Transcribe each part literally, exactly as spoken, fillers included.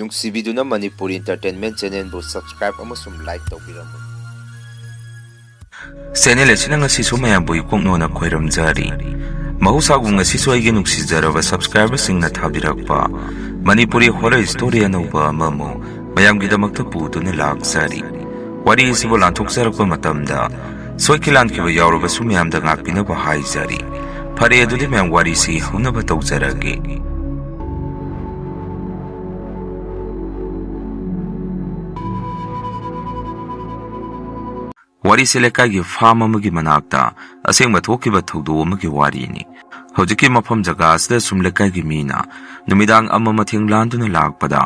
ꯅꯨꯡꯁꯤꯕꯤꯗꯨꯅ Manipuri Entertainment Channelꯕꯨ subscribe ꯑꯃꯁꯨꯡ like ꯇꯧꯕꯤꯔꯝꯃꯨ꯫ Channel ꯑꯁꯤꯅ ꯉꯁꯤꯁꯨ ꯃꯌꯥꯝꯕꯨ ꯏꯀꯣꯛꯅꯣꯅ ꯈꯣꯏꯔꯝꯖꯔꯤ꯫ ꯃꯍꯧꯁꯥꯒꯨꯝ ꯉꯁꯤꯁꯨ ꯑꯩꯒꯤ ꯅꯨꯡꯁꯤꯖꯔꯕ subscriberꯁꯤꯡꯅ ꯊꯥꯕꯤꯔꯛꯄ ꯃꯅꯤꯄꯨꯔꯤ horror story ꯑꯅꯧꯕ ꯑꯃꯃꯨꯛ ꯃꯌꯥꯝꯒꯤꯗꯃꯛꯇ ꯄꯨꯗꯨꯅ ꯂꯥꯛꯆꯔꯤ꯫ ꯋꯥꯔꯤ ꯑꯁꯤꯕꯨ ꯂꯥꯟꯊꯣꯛꯆꯔꯛꯄ ꯃꯇꯝꯗ ꯁꯣꯏꯈꯤ ꯂꯥꯟꯈꯤꯕ ꯌꯥꯎꯔꯕꯁꯨ ꯃꯌꯥꯝꯗ ꯉꯥꯛꯄꯤꯅꯕ ꯍꯥꯏꯖꯔꯤ꯫ ꯐꯔꯦ, ꯑꯗꯨꯗꯤ ꯃꯌꯥꯝ ꯋꯥꯔꯤꯁꯤ ꯍꯧꯅꯕ ꯇꯧꯖꯔꯒꯦ꯫ ꯋꯥꯔꯤꯁꯦ ꯂꯩꯀꯥꯏꯒꯤ farm ꯑꯃꯒꯤ ꯃꯅꯥꯛꯇ ꯑꯁꯦꯡꯕ ꯊꯣꯛꯈꯤꯕ ꯊꯧꯗꯣꯛ ꯑꯃꯒꯤ ꯋꯥꯔꯤꯅꯤ꯫ ꯍꯧꯖꯤꯛꯀꯤ ꯃꯐꯝ ꯖꯒꯥ ꯑꯁꯤꯗ ꯁꯨꯝ ꯂꯩꯀꯥꯏꯒꯤ ꯃꯤꯅ ꯅꯨꯃꯤꯗꯥꯡ ꯑꯃ ꯃꯊꯦꯡ ꯂꯥꯟꯗꯨꯅ ꯂꯥꯛꯄꯗ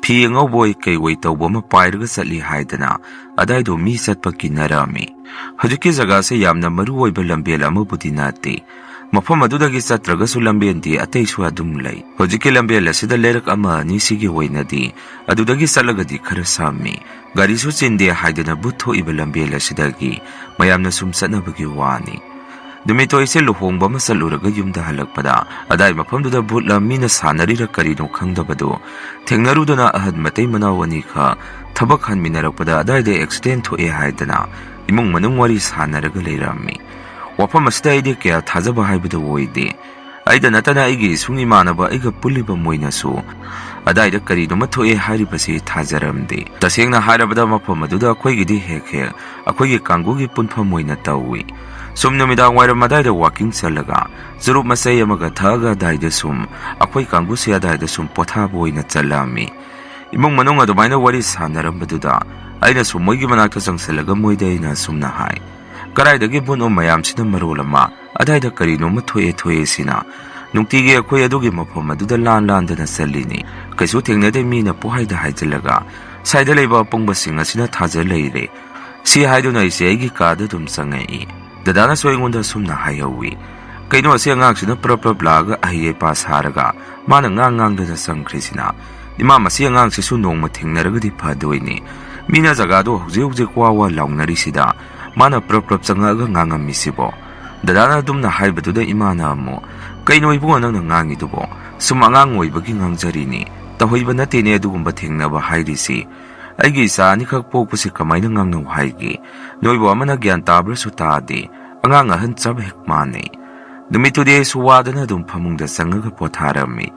ꯐꯤ ꯑꯉꯧꯕ ꯑꯣꯏ ꯀꯩ ꯑꯣꯏ ꯇꯧꯕ ꯑꯃ ꯄꯥꯏꯔꯒ ꯆꯠꯂꯤ ꯍꯥꯏꯗꯅ ꯑꯗꯥꯏꯗꯣ ꯃꯤ ꯆꯠꯄ ꯀꯤꯅꯔꯝꯃꯤ꯫ ꯍꯧꯖꯤꯛꯀꯤ ꯖꯒꯥꯁꯦ ꯌꯥꯝꯅ ꯃꯔꯨ ꯑꯣꯏꯕ ꯂꯝꯕꯦꯜ ꯑꯃꯕꯨꯗꯤ ꯅꯠꯇꯦ꯫ ꯃꯐꯝ ꯑꯗꯨꯗꯒꯤ ꯆꯠꯇ꯭ꯔꯒꯁꯨ ꯂꯝꯕꯦꯜꯗꯤ ꯑꯇꯩꯁꯨ ꯑꯗꯨꯝ ꯂꯩ꯫ ꯍꯧꯖꯤꯛꯀꯤ ꯂꯝꯕꯦꯜ ꯑꯁꯤꯗ ꯂꯩꯔꯛ ꯑꯃ ꯑꯅꯤ ꯁꯤꯒꯤ ꯑꯣꯏꯅꯗꯤ ꯑꯗꯨꯗꯒꯤ ꯆꯠꯂꯒꯗꯤ ꯈꯔ ꯁꯝꯃꯤ꯫ ꯒꯥꯔꯤꯁꯨ ꯆꯤꯟꯗꯦ ꯍꯥꯏꯗꯅ ꯚꯨꯠ ꯊꯣꯛꯏꯕ ꯂꯝꯕꯦꯜ ꯑꯁꯤꯗꯒꯤ ꯃꯌꯥꯝꯅ ꯁꯨꯝ ꯆꯠꯅꯕꯒꯤ ꯋꯥꯅꯤ꯫ ꯅꯨꯃꯤꯠꯇꯣ ꯑꯩꯁꯦ ꯂꯨꯍꯣꯡꯕ ꯑꯃ ꯆꯠꯂꯨꯔꯒ ꯌꯨꯝꯗ ꯍꯜꯂꯛꯄꯗ ꯑꯗꯥꯏ ꯃꯐꯝꯗꯨꯗ ꯚꯨꯠꯂ ꯃꯤꯅ ꯁꯥꯟꯅꯔꯤꯔ ꯀꯔꯤꯅꯣ ꯈꯪꯗꯕꯗꯣ ꯊꯦꯡꯅꯔꯨꯗꯅ ꯑꯍꯟ ꯃꯇꯩ ꯃꯅꯥꯎ ꯑꯅꯤꯈꯛ ꯊꯕꯛ ꯍꯟꯃꯤꯟꯅꯔꯛꯄꯗ ꯑꯗꯥꯏꯗ accident ꯊꯣꯛꯑꯦ ꯍꯥꯏꯗꯅ ꯏꯃꯨꯡ ꯃꯅꯨꯡ ꯋꯥꯔꯤ ꯁꯥꯟꯅꯔꯒ ꯂꯩꯔꯝꯃꯤ꯫ ꯋꯥꯐꯝ ꯑꯁꯤꯗ ꯑꯩꯗꯤ ꯀꯌꯥ ꯊꯥꯖꯕ ꯍꯥꯏꯕꯗꯨ ꯑꯣꯏꯗꯦ꯫ ꯑꯩꯗ ꯅꯠꯇꯅ ꯑꯩꯒꯤ ꯏꯁꯨꯡ ꯏꯃꯥꯟꯅꯕ ꯑꯩꯒ ꯄꯨꯜꯂꯤꯕ ꯃꯣꯏꯅꯁꯨ ꯑꯗꯥꯏꯗ ꯀꯔꯤꯅꯣꯃ ꯊꯣꯛꯑꯦ ꯍꯥꯏꯔꯤꯕꯁꯤ ꯊꯥꯖꯔꯝꯗꯦ꯫ ꯇꯁꯦꯡꯅ ꯍꯥꯏꯔꯕꯗ ꯃꯐꯝ ꯑꯗꯨꯗ ꯑꯩꯈꯣꯏꯒꯤꯗꯤ ꯍꯦꯛ ꯍꯦꯛ ꯑꯩꯈꯣꯏꯒꯤ ꯀꯥꯡꯕꯨꯒꯤ ꯄꯨꯟꯐꯝ ꯑꯣꯏꯅ ꯇꯧꯏ꯫ ꯁꯨꯝ ꯅꯨꯃꯤꯗꯥꯡ ꯋꯥꯏꯔꯝ ꯑꯗꯥꯏꯗ walking ꯆꯠꯂꯒ ꯆꯨꯔꯨꯞ ꯃꯆꯩ ꯑꯃꯒ ꯊꯛꯑꯒ ꯑꯗꯥꯏꯗ ꯁꯨꯝ ꯑꯩꯈꯣꯏ ꯀꯥꯡꯕꯨꯁꯦ ꯑꯗꯥꯏꯗ ꯁꯨꯝ ꯄꯣꯊꯥꯕ ꯑꯣꯏꯅ ꯆꯠꯂꯝꯃꯤ꯫ ꯏꯃꯨꯡ ꯃꯅꯨꯡ ꯑꯗꯨꯃꯥꯏꯅ ꯋꯥꯔꯤ ꯁꯥꯟꯅꯔꯝꯕꯗꯨꯗ ꯑꯩꯅꯁꯨ ꯃꯣꯏꯒꯤ ꯃꯅꯥꯛꯇ ꯆꯪꯁꯤꯜꯂꯒ ꯃꯣꯏꯗ ꯑꯩꯅ ꯑꯁꯨꯝꯅ ꯍꯥꯏ, "ꯀꯗꯥꯏꯗꯒꯤ ꯚꯨꯠꯅꯣ ꯃꯌꯥꯝꯁꯤꯅ ꯃꯔꯣꯜ ꯑꯃ, ꯑꯗꯥꯏꯗ ꯀꯔꯤꯅꯣꯃ ꯊꯣꯛꯑꯦ ꯊꯣꯛꯑꯦ ꯁꯤꯅ꯫ ꯅꯨꯡꯇꯤꯒꯤ ꯑꯩꯈꯣꯏ ꯑꯗꯨꯒꯤ ꯃꯐꯝ ꯑꯗꯨꯗ ꯂꯥꯟ ꯂꯥꯟꯗꯅ ꯆꯠꯂꯤꯅꯤ, ꯀꯩꯁꯨ ꯊꯦꯡꯅꯗꯦ ꯃꯤꯅ ꯄꯨꯡꯍꯥꯏꯗ ꯍꯥꯏꯖꯤꯜꯂꯒ ꯁ꯭ꯋꯥꯏꯗ ꯂꯩꯕ ꯑꯄꯪꯕꯁꯤꯡ ꯑꯁꯤꯅ ꯊꯥꯖ ꯂꯩꯔꯦ"꯫ ꯁꯤ ꯍꯥꯏꯗꯨꯅ ꯑꯩꯁꯦ ꯑꯩꯒꯤ ꯀꯥꯗ ꯑꯗꯨꯝ ꯆꯪꯉꯛꯏ꯫ ꯗꯗꯥꯅꯁꯨ ꯑꯩꯉꯣꯟꯗ ꯑꯁꯨꯝꯅ ꯍꯥꯏꯍꯧꯋꯤ, "ꯀꯩꯅꯣ ꯑꯁꯤ ꯑꯉꯥꯡꯁꯤꯅ ꯄ꯭ꯔꯞ ꯄ꯭ꯔꯞ ꯂꯥꯛꯑꯒ ꯑꯍꯩ ꯍꯩꯄꯥ ꯁꯥꯔꯒ ꯃꯥꯅ ꯉꯥꯡ ꯉꯥꯡꯗꯅ ꯆꯪꯈ꯭ꯔꯤꯁꯤꯅ? ꯏꯃꯥ, ꯃꯁꯤ ꯑꯉꯥꯡꯁꯤꯁꯨ ꯅꯣꯡꯃ ꯊꯦꯡꯅꯔꯒꯗꯤ ꯐꯗꯣꯏꯅꯤ꯫ ꯃꯤꯅ ꯖꯒꯥꯗꯣ ꯍꯧꯖꯤꯛ ꯍꯧꯖꯤꯛ ꯋꯥ ꯋꯥ ꯂꯥꯎꯅꯔꯤꯁꯤꯗ ꯃꯥꯅ ꯄ꯭ꯔꯞ ꯄ꯭ꯔꯞ ꯆꯪꯉꯛꯑꯒ ꯉꯥꯡꯉꯝꯃꯤꯁꯤꯕꯣ?" ꯗꯗꯥꯅ ꯑꯗꯨꯝꯅ ꯍꯥꯏꯕꯗꯨꯗ ꯏꯃꯥꯅ ꯑꯃꯨꯛ, "ꯀꯩꯅꯣ ꯏꯕꯨꯡꯉꯣ ꯅꯪꯅ ꯉꯥꯡꯉꯤꯗꯨꯕꯣ? ꯁꯨꯝ ꯑꯉꯥꯡ ꯑꯣꯏꯕꯒꯤ ꯉꯥꯡꯖꯔꯤꯅꯤ꯫ ꯇꯧꯍꯩꯕ ꯅꯠꯇꯦꯅꯦ ꯑꯗꯨꯒꯨꯝꯕ ꯊꯦꯡꯅꯕ ꯍꯥꯏꯔꯤꯁꯤ꯫ ꯑꯩꯒꯤ ꯏꯆꯥ ꯑꯅꯤꯈꯛ ꯄꯣꯛꯄꯁꯤ ꯀꯃꯥꯏꯅ ꯉꯥꯡꯅꯧ ꯍꯥꯏꯒꯦ? ꯅꯣꯏꯕꯨ ꯑꯃꯅ ꯒ꯭ꯌꯥꯟ ꯇꯥꯕ꯭ꯔꯁꯨ ꯇꯥꯗꯦ꯫ ꯑꯉꯥꯡ ꯑꯍꯟ ꯆꯞ ꯍꯦꯛ ꯃꯥꯟꯅꯩ꯫ ꯅꯨꯃꯤꯠꯇꯨꯗꯤ ꯑꯩꯁꯨ ꯋꯥꯗꯅ ꯑꯗꯨꯝ ꯐꯃꯨꯡꯗ ꯆꯪꯉꯒ ꯄꯣꯊꯥꯔꯝꯃꯤ꯫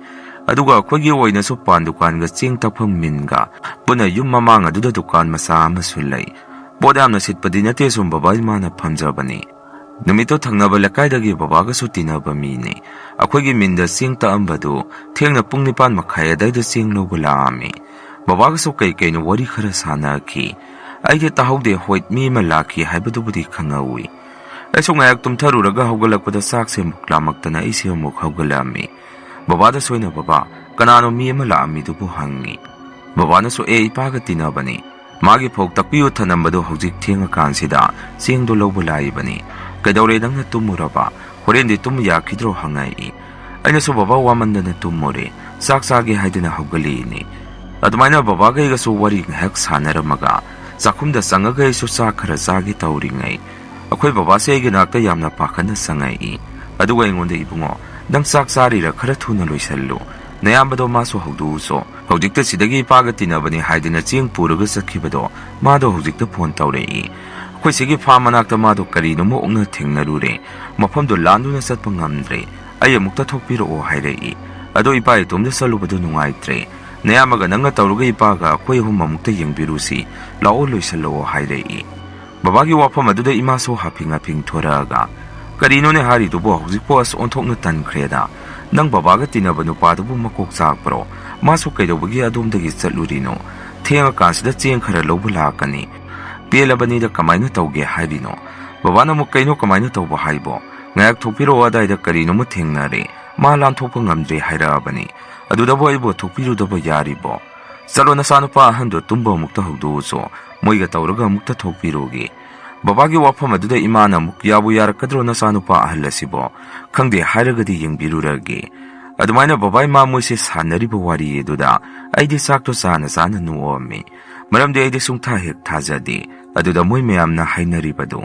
ꯑꯗꯨꯒ ꯑꯩꯈꯣꯏꯒꯤ ꯑꯣꯏꯅꯁꯨ ꯄꯥꯟ ꯗꯨꯀꯥꯟꯒ ꯆꯦꯡ ꯇꯛꯐꯝ ꯃꯤꯟꯒ ꯄꯨꯟꯅ ꯌꯨꯝ ꯃꯃꯥꯡ ꯑꯗꯨꯗ ꯗꯨꯀꯥꯟ ꯃꯆꯥ ꯑꯃꯁꯨ ꯂꯩ꯫ ꯄꯣꯠ ꯌꯥꯝꯅ ꯁꯤꯠꯄꯗꯤ ꯅꯠꯇꯦ, ꯁꯨꯝ ꯕꯕꯥ ꯏꯃꯥꯅ ꯐꯝꯖꯕꯅꯤ꯫ ꯅꯨꯃꯤꯠꯇꯣ ꯊꯪꯅꯕ ꯂꯩꯀꯥꯏꯗꯒꯤ ꯕꯕꯥꯒꯁꯨ ꯇꯤꯟꯅꯕ ꯃꯤꯅꯤ꯫ ꯑꯩꯈꯣꯏꯒꯤ ꯃꯤꯟꯗ ꯆꯦꯡ ꯇꯛꯑꯝꯕꯗꯨ ꯊꯦꯡꯅ ꯄꯨꯡ ꯅꯤꯄꯥꯟ ꯃꯈꯥꯏ ꯑꯗꯥꯏꯗ ꯆꯦꯡ ꯂꯧꯕ ꯂꯥꯛꯑꯝꯃꯤ꯫ ꯕꯕꯥꯒꯁꯨ ꯀꯩ ꯀꯩꯅꯣ ꯋꯥꯔꯤ ꯈꯔ ꯁꯥꯟꯅꯈꯤ꯫ ꯑꯩꯗꯤ ꯇꯥꯍꯧꯗꯦ, ꯍꯣꯏ, ꯃꯤ ꯑꯃ ꯂꯥꯛꯈꯤ ꯍꯥꯏꯕꯗꯨꯕꯨꯗꯤ ꯈꯪꯍꯧꯏ꯫ ꯑꯩꯁꯨ ꯉꯥꯏꯍꯥꯛ ꯇꯨꯝꯊꯔꯨꯔꯒ ꯍꯧꯒꯠꯂꯛꯄꯗ ꯆꯥꯛꯁꯦ ꯑꯃꯨꯛ ꯂꯥꯝꯃꯛꯇꯅ ꯑꯩꯁꯦ ꯑꯃꯨꯛ ꯍꯧꯒꯠꯂꯛꯑꯝꯃꯤ꯫ ꯕꯕꯥꯗꯁꯨ ꯑꯩꯅ, "ꯕꯕꯥ, ꯀꯅꯥꯅꯣ ꯃꯤ ꯑꯃ ꯂꯥꯛꯑꯝꯃꯤꯗꯨꯕꯨ?" ꯍꯪꯉꯤ꯫ ꯕꯕꯥꯅꯁꯨ, "ꯑꯦ, ꯏꯄꯥꯒ ꯇꯤꯟꯅꯕꯅꯤ꯫ ꯃꯥꯒꯤ ꯐꯧ ꯇꯛꯄꯤꯌꯨ ꯊꯅꯝꯕꯗꯣ ꯍꯧꯖꯤꯛ ꯊꯦꯡꯉꯀꯥꯟꯁꯤꯗ ꯆꯦꯡꯗꯣ ꯂꯧꯕ ꯂꯥꯛꯏꯕꯅꯤ꯫ ꯀꯩꯗꯧꯔꯦ, ꯅꯪꯅ ꯇꯨꯝꯃꯨꯔꯕ? ꯍꯣꯔꯦꯟꯗꯤ ꯇꯨꯝꯕ ꯌꯥꯈꯤꯗ꯭ꯔꯣ?" ꯍꯪꯉꯛꯏ꯫ ꯑꯩꯅꯁꯨ, "ꯕꯕꯥ, ꯋꯥꯃꯟꯗꯅ ꯇꯨꯝꯃꯨꯔꯦ, ꯆꯥꯛ ꯆꯥꯒꯦ ꯍꯥꯏꯗꯅ ꯍꯧꯒꯠꯂꯛꯏꯅꯤ"꯫ ꯑꯗꯨꯃꯥꯏꯅ ꯕꯕꯥꯒ ꯑꯩꯒꯁꯨ ꯋꯥꯔꯤ ꯉꯥꯏꯍꯥꯛ ꯁꯥꯟꯅꯔꯝꯃꯒ ꯆꯥꯛꯈꯨꯝꯗ ꯆꯪꯉꯒ ꯑꯩꯁꯨ ꯆꯥꯛ ꯈꯔ ꯆꯥꯒꯦ ꯇꯧꯔꯤꯉꯩ ꯑꯩꯈꯣꯏ ꯕꯕꯥꯁꯦ ꯑꯩꯒꯤ ꯅꯥꯛꯇ ꯌꯥꯝꯅ ꯄꯥꯈꯠꯅ ꯆꯪꯉꯛꯏ꯫ ꯑꯗꯨꯒ ꯑꯩꯉꯣꯟꯗ, "ꯏꯕꯨꯡꯉꯣ, ꯅꯪ ꯆꯥꯛ ꯆꯥꯔꯤꯔ? ꯈꯔ ꯊꯨꯅ ꯂꯣꯏꯁꯜꯂꯨ꯫ ꯅꯌꯥꯝꯕꯗꯣ ꯃꯥꯁꯨ ꯍꯧꯗꯣꯛꯎꯁꯣ꯫ ꯍꯧꯖꯤꯛꯇ ꯁꯤꯗꯒꯤ ꯏꯄꯥꯒ ꯇꯤꯟꯅꯕꯅꯤ ꯍꯥꯏꯗꯅ ꯆꯦꯡ ꯄꯨꯔꯒ ꯆꯠꯈꯤꯕꯗꯣ, ꯃꯥꯗꯣ ꯍꯧꯖꯤꯛꯇ ꯐꯣꯟ ꯇꯧꯔꯛꯏ꯫ ꯑꯩꯈꯣꯏ ꯁꯤꯒꯤ ꯐꯥꯝ ꯃꯅꯥꯛꯇ ꯃꯥꯗꯣ ꯀꯔꯤꯅꯣꯃ ꯑꯣꯛꯅ ꯊꯦꯡꯅꯔꯨꯔꯦ꯫ ꯃꯐꯝꯗꯣ ꯂꯥꯟꯗꯨꯅ ꯆꯠꯄ ꯉꯝꯗ꯭ꯔꯦ꯫ ꯑꯩ ꯑꯃꯨꯛꯇ ꯊꯣꯛꯄꯤꯔꯛꯑꯣ" ꯍꯥꯏꯔꯛꯏ꯫ ꯑꯗꯣ ꯏꯄꯥ ꯏꯇꯣꯝꯗ ꯆꯠꯂꯨꯕꯗꯣ ꯅꯨꯡꯉꯥꯏꯇ꯭ꯔꯦ꯫ "ꯅꯌꯥꯝꯕꯒ ꯅꯪꯒ ꯇꯧꯔꯒ ꯏꯄꯥꯒ ꯑꯩꯈꯣꯏ ꯑꯍꯨꯝ ꯑꯃꯨꯛꯇ ꯌꯦꯡꯕꯤꯔꯨꯁꯤ꯫ ꯂꯥꯛꯑꯣ, ꯂꯣꯏꯁꯜꯂꯛꯑꯣ" ꯍꯥꯏꯔꯛꯏ꯫ ꯕꯕꯥꯒꯤ ꯋꯥꯐꯝ ꯑꯗꯨꯗ ꯏꯃꯥꯁꯨ ꯍꯥꯐꯤꯡ ꯍꯥꯐꯤꯡ ꯊꯣꯔꯛꯑꯒ, "ꯀꯔꯤꯅꯣꯅꯦ ꯍꯥꯏꯔꯤꯗꯨꯕꯣ? ꯍꯧꯖꯤꯛꯄꯨ ꯑꯁ ꯑꯣꯟꯊꯣꯛꯅ ꯇꯟꯈ꯭ꯔꯦꯗ꯫ ꯅꯪ ꯕꯕꯥꯒ ꯇꯤꯟꯅꯕ ꯅꯨꯄꯥꯗꯨꯕꯨ ꯃꯀꯣꯛ ꯆꯥꯛꯄ꯭ꯔꯣ? ꯃꯥꯁꯨ ꯀꯩꯗꯧꯕꯒꯤ ꯑꯗꯣꯝꯗꯒꯤ ꯆꯠꯂꯨꯔꯤꯅꯣ? ꯊꯦꯡꯉꯀꯥꯟꯁꯤꯗ ꯆꯦꯡ ꯈꯔ ꯂꯧꯕ ꯂꯥꯛꯀꯅꯤ꯫ ꯄꯦꯜꯂꯕꯅꯤꯗ, ꯀꯃꯥꯏꯅ ꯇꯧꯒꯦ ꯍꯥꯏꯔꯤꯅꯣ?" ꯕꯕꯥꯅ ꯑꯃꯨꯛ, "ꯀꯩꯅꯣ ꯀꯃꯥꯏꯅ ꯇꯧꯕ ꯍꯥꯏꯕꯣ? ꯉꯥꯏꯍꯥꯛ ꯊꯣꯛꯄꯤꯔꯛꯑꯣ, ꯑꯗꯥꯏꯗ ꯀꯔꯤꯅꯣꯃ ꯊꯦꯡꯅꯔꯦ꯫ ꯃꯥ ꯂꯥꯟꯊꯣꯛꯄ ꯉꯝꯗ꯭ꯔꯦ ꯍꯥꯏꯔꯛꯑꯕꯅꯤ꯫ ꯑꯗꯨꯗꯕꯨ ꯑꯩꯕꯨ ꯊꯣꯛꯄꯤꯔꯨꯗꯕ ꯌꯥꯔꯤꯕꯣ? ꯆꯠꯂꯣ, ꯅꯆꯥꯅꯨꯄꯥ ꯑꯍꯟꯗꯣ ꯇꯨꯝꯕ ꯑꯃꯨꯛꯇ ꯍꯧꯗꯣꯛꯎꯆꯣ꯫ ꯃꯣꯏꯒ ꯇꯧꯔꯒ ꯑꯃꯨꯛꯇ ꯊꯣꯛꯄꯤꯔꯨꯒꯦ"꯫ ꯕꯕꯥꯒꯤ ꯋꯥꯐꯝ ꯑꯗꯨꯗ ꯏꯃꯥꯅ ꯑꯃꯨꯛ, "ꯌꯥꯕꯨ ꯌꯥꯔꯛꯀꯗ꯭ꯔꯣ ꯅꯆꯥꯅꯨꯄꯥ ꯑꯍꯜ ꯑꯁꯤꯕꯣ? ꯈꯪꯗꯦ ꯍꯥꯏꯔꯒꯗꯤ ꯌꯦꯡꯕꯤꯔꯨꯔꯒꯦ"꯫ ꯑꯗꯨꯃꯥꯏꯅ ꯕꯕꯥ ꯏꯃꯥ ꯃꯣꯏꯁꯦ ꯁꯥꯟꯅꯔꯤꯕ ꯋꯥꯔꯤ ꯑꯗꯨꯗ ꯑꯩꯗꯤ ꯆꯥꯛꯇꯣ ꯆꯥꯅ ꯆꯥꯅ ꯅꯣꯛꯑꯝꯃꯤ꯫ ꯃꯔꯝꯗꯤ ꯑꯩꯗꯤ ꯁꯨꯡꯊꯥ ꯍꯦꯛ ꯊꯥꯖꯗꯦ꯫ ꯑꯗꯨꯗ ꯃꯣꯏ ꯃꯌꯥꯝꯅ ꯍꯥꯏꯅꯔꯤꯕꯗꯨ꯫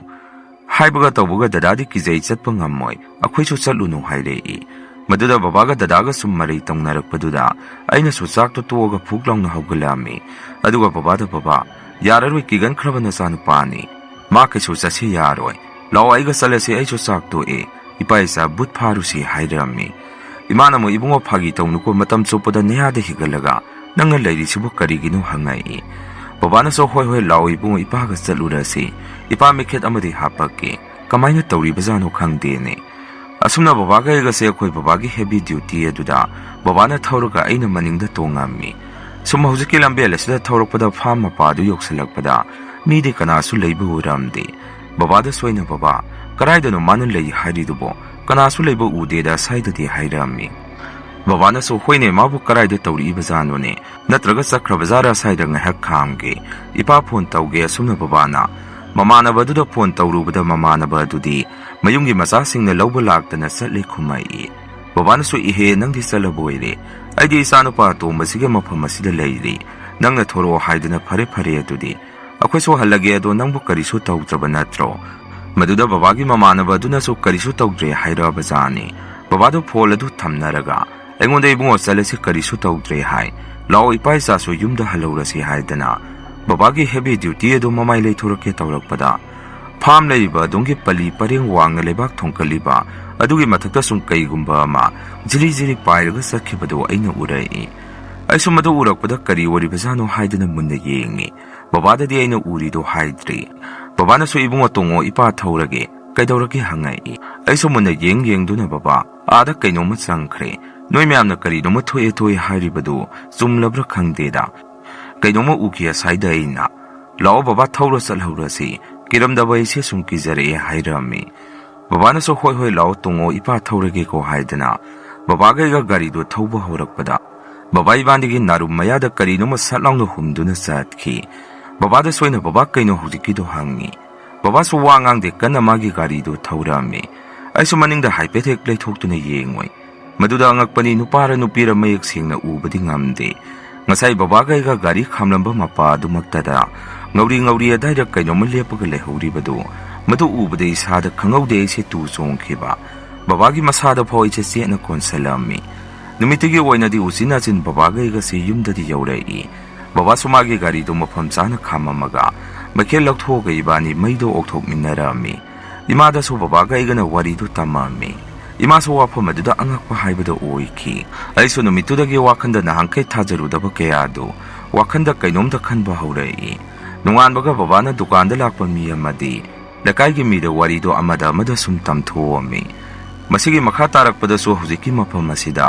ꯍꯥꯏꯕꯒ ꯇꯧꯕꯒ ꯗꯗꯥꯗꯤ ꯀꯤꯖꯩ, ꯆꯠꯄ ꯉꯝꯃꯣꯏ, ꯑꯩꯈꯣꯏꯁꯨ ꯆꯠꯂꯨꯅꯨ ꯍꯥꯏꯔꯛꯏ꯫ ꯃꯗꯨꯗ ꯕꯕꯥꯒ ꯗꯗꯥꯒ ꯁꯨꯝ ꯃꯔꯩ ꯇꯧꯅꯔꯛꯄꯗꯨꯗ ꯑꯩꯅꯁꯨ ꯆꯥꯛꯇꯣ ꯇꯣꯛꯑꯒ ꯐꯨꯛ ꯂꯥꯎꯅ ꯍꯧꯒꯠꯂꯛꯑꯝꯃꯤ꯫ ꯑꯗꯨꯒ ꯕꯕꯥꯗ, "ꯕꯕꯥ, ꯌꯥꯔꯔꯣꯏ, ꯀꯤꯒꯟꯈ꯭ꯔꯕ ꯅꯆꯥꯅꯨꯄꯥꯅꯤ, ꯃꯥ ꯀꯩꯁꯨ ꯆꯠꯁꯤ ꯌꯥꯔꯣꯏ, ꯂꯥꯛꯑꯣ ꯑꯩꯒ ꯆꯠꯂꯁꯤ, ꯑꯩꯁꯨ ꯆꯥꯛ ꯇꯣꯛꯑꯦ, ꯏꯄꯥ ꯏꯆꯥ ꯕꯨꯠ ꯐꯥꯔꯨꯁꯤ" ꯍꯥꯏꯔꯛꯑꯝꯃꯤ꯫ ꯏꯃꯥꯅ ꯑꯃꯨꯛ, "ꯏꯕꯨꯡꯉꯣ, ꯐꯥꯒꯤ ꯇꯧꯅꯨꯀꯣ, ꯃꯇꯝ ꯆꯨꯞꯄꯗ ꯅꯌꯥꯗ ꯍꯤꯒꯠꯂꯒ ꯅꯪꯅ ꯂꯩꯔꯤꯁꯤꯕꯨ ꯀꯔꯤꯒꯤꯅꯣ?" ꯍꯪꯉꯛꯏ꯫ ꯕꯕꯥꯅꯁꯨ, "ꯍꯣꯏ ꯍꯣꯏ, ꯂꯥꯛꯑꯣ ꯏꯕꯨꯡꯉꯣ, ꯏꯄꯥꯒ ꯆꯠꯂꯨꯔꯁꯤ, ꯏꯄꯥ ꯃꯩꯈꯦꯠ ꯑꯃꯗꯤ ꯍꯥꯞꯄꯛꯀꯦ, ꯀꯃꯥꯏꯅ ꯇꯧꯔꯤꯕꯖꯥꯠꯅꯣ ꯈꯪꯗꯦꯅꯦ"꯫ ꯑꯁꯨꯝꯅ ꯕꯕꯥꯒ ꯑꯩꯒꯁꯦ ꯑꯩꯈꯣꯏ ꯕꯕꯥꯒꯤ heavy duty ꯑꯗꯨꯗ ꯕꯕꯥꯅ ꯊꯧꯔꯒ ꯑꯩꯅ ꯃꯅꯤꯡꯗ ꯇꯣꯡꯉꯝꯃꯤ꯫ ꯁꯨꯝ ꯍꯧꯖꯤꯛꯀꯤ ꯂꯝꯕꯦꯜ ꯑꯁꯤꯗ ꯊꯧꯔꯛꯄꯗ farm ꯃꯄꯥꯗꯨ ꯌꯧꯁꯤꯜꯂꯛꯄꯗ ꯃꯤꯗꯤ ꯀꯅꯥꯁꯨ ꯂꯩꯕ ꯎꯔꯝꯗꯦ꯫ ꯕꯕꯥꯗꯁꯨ ꯑꯩꯅ, "ꯕꯕꯥ, ꯀꯗꯥꯏꯗꯅꯣ ꯃꯥꯅ ꯂꯩ ꯍꯥꯏꯔꯤꯗꯨꯕꯣ? ꯀꯅꯥꯁꯨ ꯂꯩꯕ ꯎꯗꯦꯗ ꯁ꯭ꯋꯥꯏꯗꯗꯤ" ꯍꯥꯏꯔꯛꯑꯝꯃꯤ꯫ ꯕꯕꯥꯅꯁꯨ, "ꯍꯣꯏꯅꯦ, ꯃꯥꯕꯨ ꯀꯗꯥꯏꯗ ꯇꯧꯔꯛꯏꯕꯖꯥꯠꯅꯣꯅꯦ? ꯅꯠꯇ꯭ꯔꯒ ꯆꯠꯈ꯭ꯔꯕꯖꯥꯠꯔ? ꯁ꯭ꯋꯥꯏꯗ ꯉꯥꯏꯍꯥꯛ ꯈꯥꯝꯒꯦ, ꯏꯄꯥ phone ꯇꯧꯒꯦ"꯫ ꯑꯁꯨꯝꯅ ꯕꯕꯥꯅ ꯃꯃꯥꯟꯅꯕ ꯑꯗꯨꯗ phone ꯇꯧꯔꯨꯕꯗ ꯃꯃꯥꯟꯅꯕ ꯑꯗꯨꯗꯤ ꯃꯌꯨꯝꯒꯤ ꯃꯆꯥꯁꯤꯡꯅ ꯂꯧꯕ ꯂꯥꯛꯇꯅ ꯆꯠꯂꯦ ꯈꯨꯝꯃꯛꯏ꯫ ꯕꯕꯥꯅꯁꯨ, "ꯏꯍꯦ, ꯅꯪꯗꯤ ꯆꯠꯂꯕꯣꯏꯔꯦ? ꯑꯩꯗꯤ ꯏꯆꯥꯅꯨꯄꯥ ꯑꯇꯣꯝꯕꯁꯤꯒ ꯃꯐꯝ ꯑꯁꯤꯗ ꯂꯩꯔꯤ꯫ ꯅꯪꯅ ꯊꯣꯔꯛꯑꯣ ꯍꯥꯏꯗꯅ ꯐꯔꯦ ꯐꯔꯦ ꯑꯗꯨꯗꯤ꯫ ꯑꯩꯈꯣꯏꯁꯨ ꯍꯜꯂꯒꯦ, ꯑꯗꯣ ꯅꯪꯕꯨ ꯀꯔꯤꯁꯨ ꯇꯧꯗ꯭ꯔꯕ ꯅꯠꯇ꯭ꯔꯣ?" ꯃꯗꯨꯗ ꯕꯕꯥꯒꯤ ꯃꯃꯥꯟꯅꯕ ꯑꯗꯨꯅꯁꯨ ꯀꯔꯤꯁꯨ ꯇꯧꯗ꯭ꯔꯦ ꯍꯥꯏꯔꯛꯑꯕꯖꯥꯠꯅꯤ꯫ ꯕꯕꯥꯗꯨ phone ꯑꯗꯨ ꯊꯝꯅꯔꯒ ꯑꯩꯉꯣꯟꯗ, "ꯏꯕꯨꯡꯉꯣ, ꯆꯠꯂꯁꯤ, ꯀꯔꯤꯁꯨ ꯇꯧꯗ꯭ꯔꯦ ꯍꯥꯏ꯫ ꯂꯥꯛꯑꯣ, ꯏꯄꯥ ꯏꯆꯥꯁꯨ ꯌꯨꯝꯗ ꯍꯜꯍꯧꯔꯁꯤ" ꯍꯥꯏꯗꯅ ꯕꯕꯥꯒꯤ heavy duty ꯑꯗꯨ ꯃꯃꯥꯏ ꯂꯩꯊꯣꯔꯛꯀꯦ ꯇꯧꯔꯛꯄꯗ, farm ꯂꯩꯔꯤꯕ ꯑꯗꯣꯝꯒꯤ ꯄꯂꯤ ꯄꯔꯦꯡ ꯋꯥꯡꯅ ꯂꯩꯕꯥꯛ ꯊꯣꯡꯀꯠꯂꯤꯕ ꯑꯗꯨꯒꯤ ꯃꯊꯛꯇ ꯁꯨꯝ ꯀꯩꯒꯨꯝꯕ ꯑꯃ ꯖꯤꯔꯤ ꯖꯤꯔꯤ ꯄꯥꯏꯔꯒ ꯆꯠꯈꯤꯕꯗꯨ ꯑꯩꯅ ꯎꯔꯛꯏ꯫ ꯑꯩꯁꯨ ꯃꯗꯨ ꯎꯔꯛꯄꯗ ꯀꯔꯤ ꯑꯣꯏꯔꯤꯕꯖꯥꯠꯅꯣ ꯍꯥꯏꯗꯅ ꯃꯨꯟꯅ ꯌꯦꯡꯉꯤ꯫ ꯕꯕꯥꯗꯗꯤ ꯑꯩꯅ ꯎꯔꯤꯗꯨ ꯍꯥꯏꯗ꯭ꯔꯤ꯫ ꯕꯕꯥꯅꯁꯨ, "ꯏꯕꯨꯡꯉꯣ, ꯇꯣꯡꯉꯣ, ꯏꯄꯥ ꯊꯧꯔꯒꯦ, ꯀꯩꯗꯧꯔꯒꯦ?" ꯍꯪꯉꯛꯏ꯫ ꯑꯩꯁꯨ ꯃꯨꯟꯅ ꯌꯦꯡ ꯌꯦꯡꯗꯨꯅ, "ꯕꯕꯥ, ꯑꯥꯗ ꯀꯩꯅꯣꯝꯃ ꯆꯪꯈ꯭ꯔꯦ꯫ ꯅꯣꯏ ꯃꯌꯥꯝꯅ ꯀꯔꯤꯅꯣꯝꯃ ꯊꯣꯛꯑꯦ ꯊꯣꯛꯑꯦ ꯍꯥꯏꯔꯤꯕꯗꯨ ꯆꯨꯝꯂꯕ꯭ꯔꯥ ꯈꯪꯗꯦꯗ꯫ ꯀꯩꯅꯣꯝꯃ ꯎꯈꯤ ꯑꯁ꯭ꯋꯥꯏꯗ ꯑꯩꯅ꯫ ꯂꯥꯛꯑꯣ ꯕꯕꯥ, ꯊꯧꯔ ꯆꯠꯍꯧꯔꯁꯤ꯫ ꯀꯤꯔꯝꯗꯕ ꯑꯩꯁꯦ ꯁꯨꯝ ꯀꯤꯖꯔꯛꯑꯦ" ꯍꯥꯏꯔꯛꯑꯝꯃꯤ꯫ ꯕꯕꯥꯅꯁꯨ, "ꯍꯣꯏ ꯍꯣꯏ, ꯂꯥꯛꯑꯣ, ꯇꯣꯡꯉꯣ, ꯏꯄꯥ ꯊꯧꯔꯒꯦꯀꯣ" ꯍꯥꯏꯗꯅ ꯕꯕꯥꯒ ꯑꯩꯒ ꯒꯥꯔꯤꯗꯨ ꯊꯧꯕ ꯍꯧꯔꯛꯄꯗ, ꯕꯕꯥ ꯏꯕꯥꯅꯤꯒꯤ ꯅꯥꯔꯨꯝ ꯃꯌꯥꯗ ꯀꯔꯤꯅꯣꯃ ꯁꯠ ꯂꯥꯎꯅ ꯍꯨꯝꯗꯨꯅ ꯆꯠꯈꯤ꯫ ꯕꯕꯥꯗꯁꯨ ꯑꯩꯅ, "ꯕꯕꯥ, ꯀꯩꯅꯣ ꯍꯧꯖꯤꯛꯀꯤꯗꯣ?" ꯍꯪꯉꯤ꯫ ꯕꯕꯥꯁꯨ ꯋꯥ ꯉꯥꯡꯗꯦ, ꯀꯟꯅ ꯃꯥꯒꯤ ꯒꯥꯔꯤꯗꯨ ꯊꯧꯔꯛꯑꯝꯃꯤ꯫ ꯑꯩꯁꯨ ꯃꯅꯤꯡꯗ ꯍꯥꯏꯐꯦꯠ ꯍꯦꯛ ꯂꯩꯊꯣꯛꯇꯨꯅ ꯌꯦꯡꯉꯨꯏ꯫ ꯃꯗꯨꯗ ꯑꯉꯛꯄꯅꯤ, ꯅꯨꯄꯥꯔ ꯅꯨꯄꯤꯔ ꯃꯌꯦꯛ ꯁꯦꯡꯅ ꯎꯕꯗꯤ ꯉꯝꯗꯦ꯫ ꯉꯁꯥꯏ ꯕꯕꯥꯒ ꯑꯩꯒ ꯒꯥꯔꯤ ꯈꯥꯝꯂꯝꯕ ꯃꯄꯥ ꯑꯗꯨꯃꯛꯇꯗ ꯉꯧꯔꯤ ꯉꯧꯔꯤ ꯑꯗꯥꯏꯗ ꯀꯩꯅꯣꯝꯃ ꯂꯦꯞꯄꯒ ꯂꯩꯍꯧꯔꯤꯕꯗꯨ, ꯃꯗꯨ ꯎꯕꯗ ꯏꯁꯥꯗ ꯈꯪꯍꯧꯗꯦ ꯑꯩꯁꯦ ꯇꯨ ꯆꯣꯡꯈꯤꯕ꯫ ꯕꯕꯥꯒꯤ ꯃꯁꯥꯗ ꯐꯥꯎ ꯏꯆꯦ ꯆꯦꯠꯅ ꯀꯣꯟꯁꯤꯜꯂꯝꯃꯤ꯫ ꯅꯨꯃꯤꯠꯇꯨꯒꯤ ꯑꯣꯏꯅꯗꯤ ꯎꯆꯤꯟ ꯅꯥꯆꯤꯟ ꯕꯕꯥꯒ ꯑꯩꯒꯁꯤ ꯌꯨꯝꯗꯗꯤ ꯌꯧꯔꯛꯏ꯫ ꯕꯕꯥꯁꯨ ꯃꯥꯒꯤ ꯒꯥꯔꯤꯗꯨ ꯃꯐꯝ ꯆꯥꯅ ꯈꯥꯝꯃꯝꯃꯒ ꯃꯩꯈꯦꯜ ꯂꯧꯊꯣꯛꯑꯒ ꯏꯕꯥꯅꯤ ꯃꯩꯗꯣ ꯑꯣꯛꯊꯣꯛꯃꯤꯟꯅꯔꯝꯃꯤ꯫ ꯏꯃꯥꯗꯁꯨ ꯕꯕꯥꯒ ꯑꯩꯒꯅ ꯋꯥꯔꯤꯗꯨ ꯇꯝꯃꯝꯃꯤ꯫ ꯏꯃꯥꯁꯨ ꯋꯥꯐꯝ ꯑꯗꯨꯗ ꯑꯉꯛꯄ ꯍꯥꯏꯕꯗꯨ ꯑꯣꯏꯈꯤ꯫ ꯑꯩꯁꯨ ꯅꯨꯃꯤꯠꯇꯨꯗꯒꯤ ꯋꯥꯈꯟꯗ ꯅꯍꯥꯟꯈꯩ ꯊꯥꯖꯔꯨꯗꯕ ꯀꯌꯥꯗꯨ ꯋꯥꯈꯟꯗ ꯀꯩꯅꯣꯝꯇ ꯈꯟꯕ ꯍꯧꯔꯛꯏ꯫ ꯅꯣꯡꯉꯥꯟꯕꯒ ꯕꯕꯥꯅ ꯗꯨꯀꯥꯟꯗ ꯂꯥꯛꯄ ꯃꯤ ꯑꯃꯗꯤ ꯂꯩꯀꯥꯏꯒꯤ ꯃꯤꯗ ꯋꯥꯔꯤꯗꯣ ꯑꯃꯗ ꯑꯃꯗ ꯁꯨꯝ ꯇꯝꯊꯣꯛꯑꯝꯃꯤ꯫ ꯃꯁꯤꯒꯤ ꯃꯈꯥ ꯇꯥꯔꯛꯄꯗꯁꯨ ꯍꯧꯖꯤꯛꯀꯤ ꯃꯐꯝ ꯑꯁꯤꯗ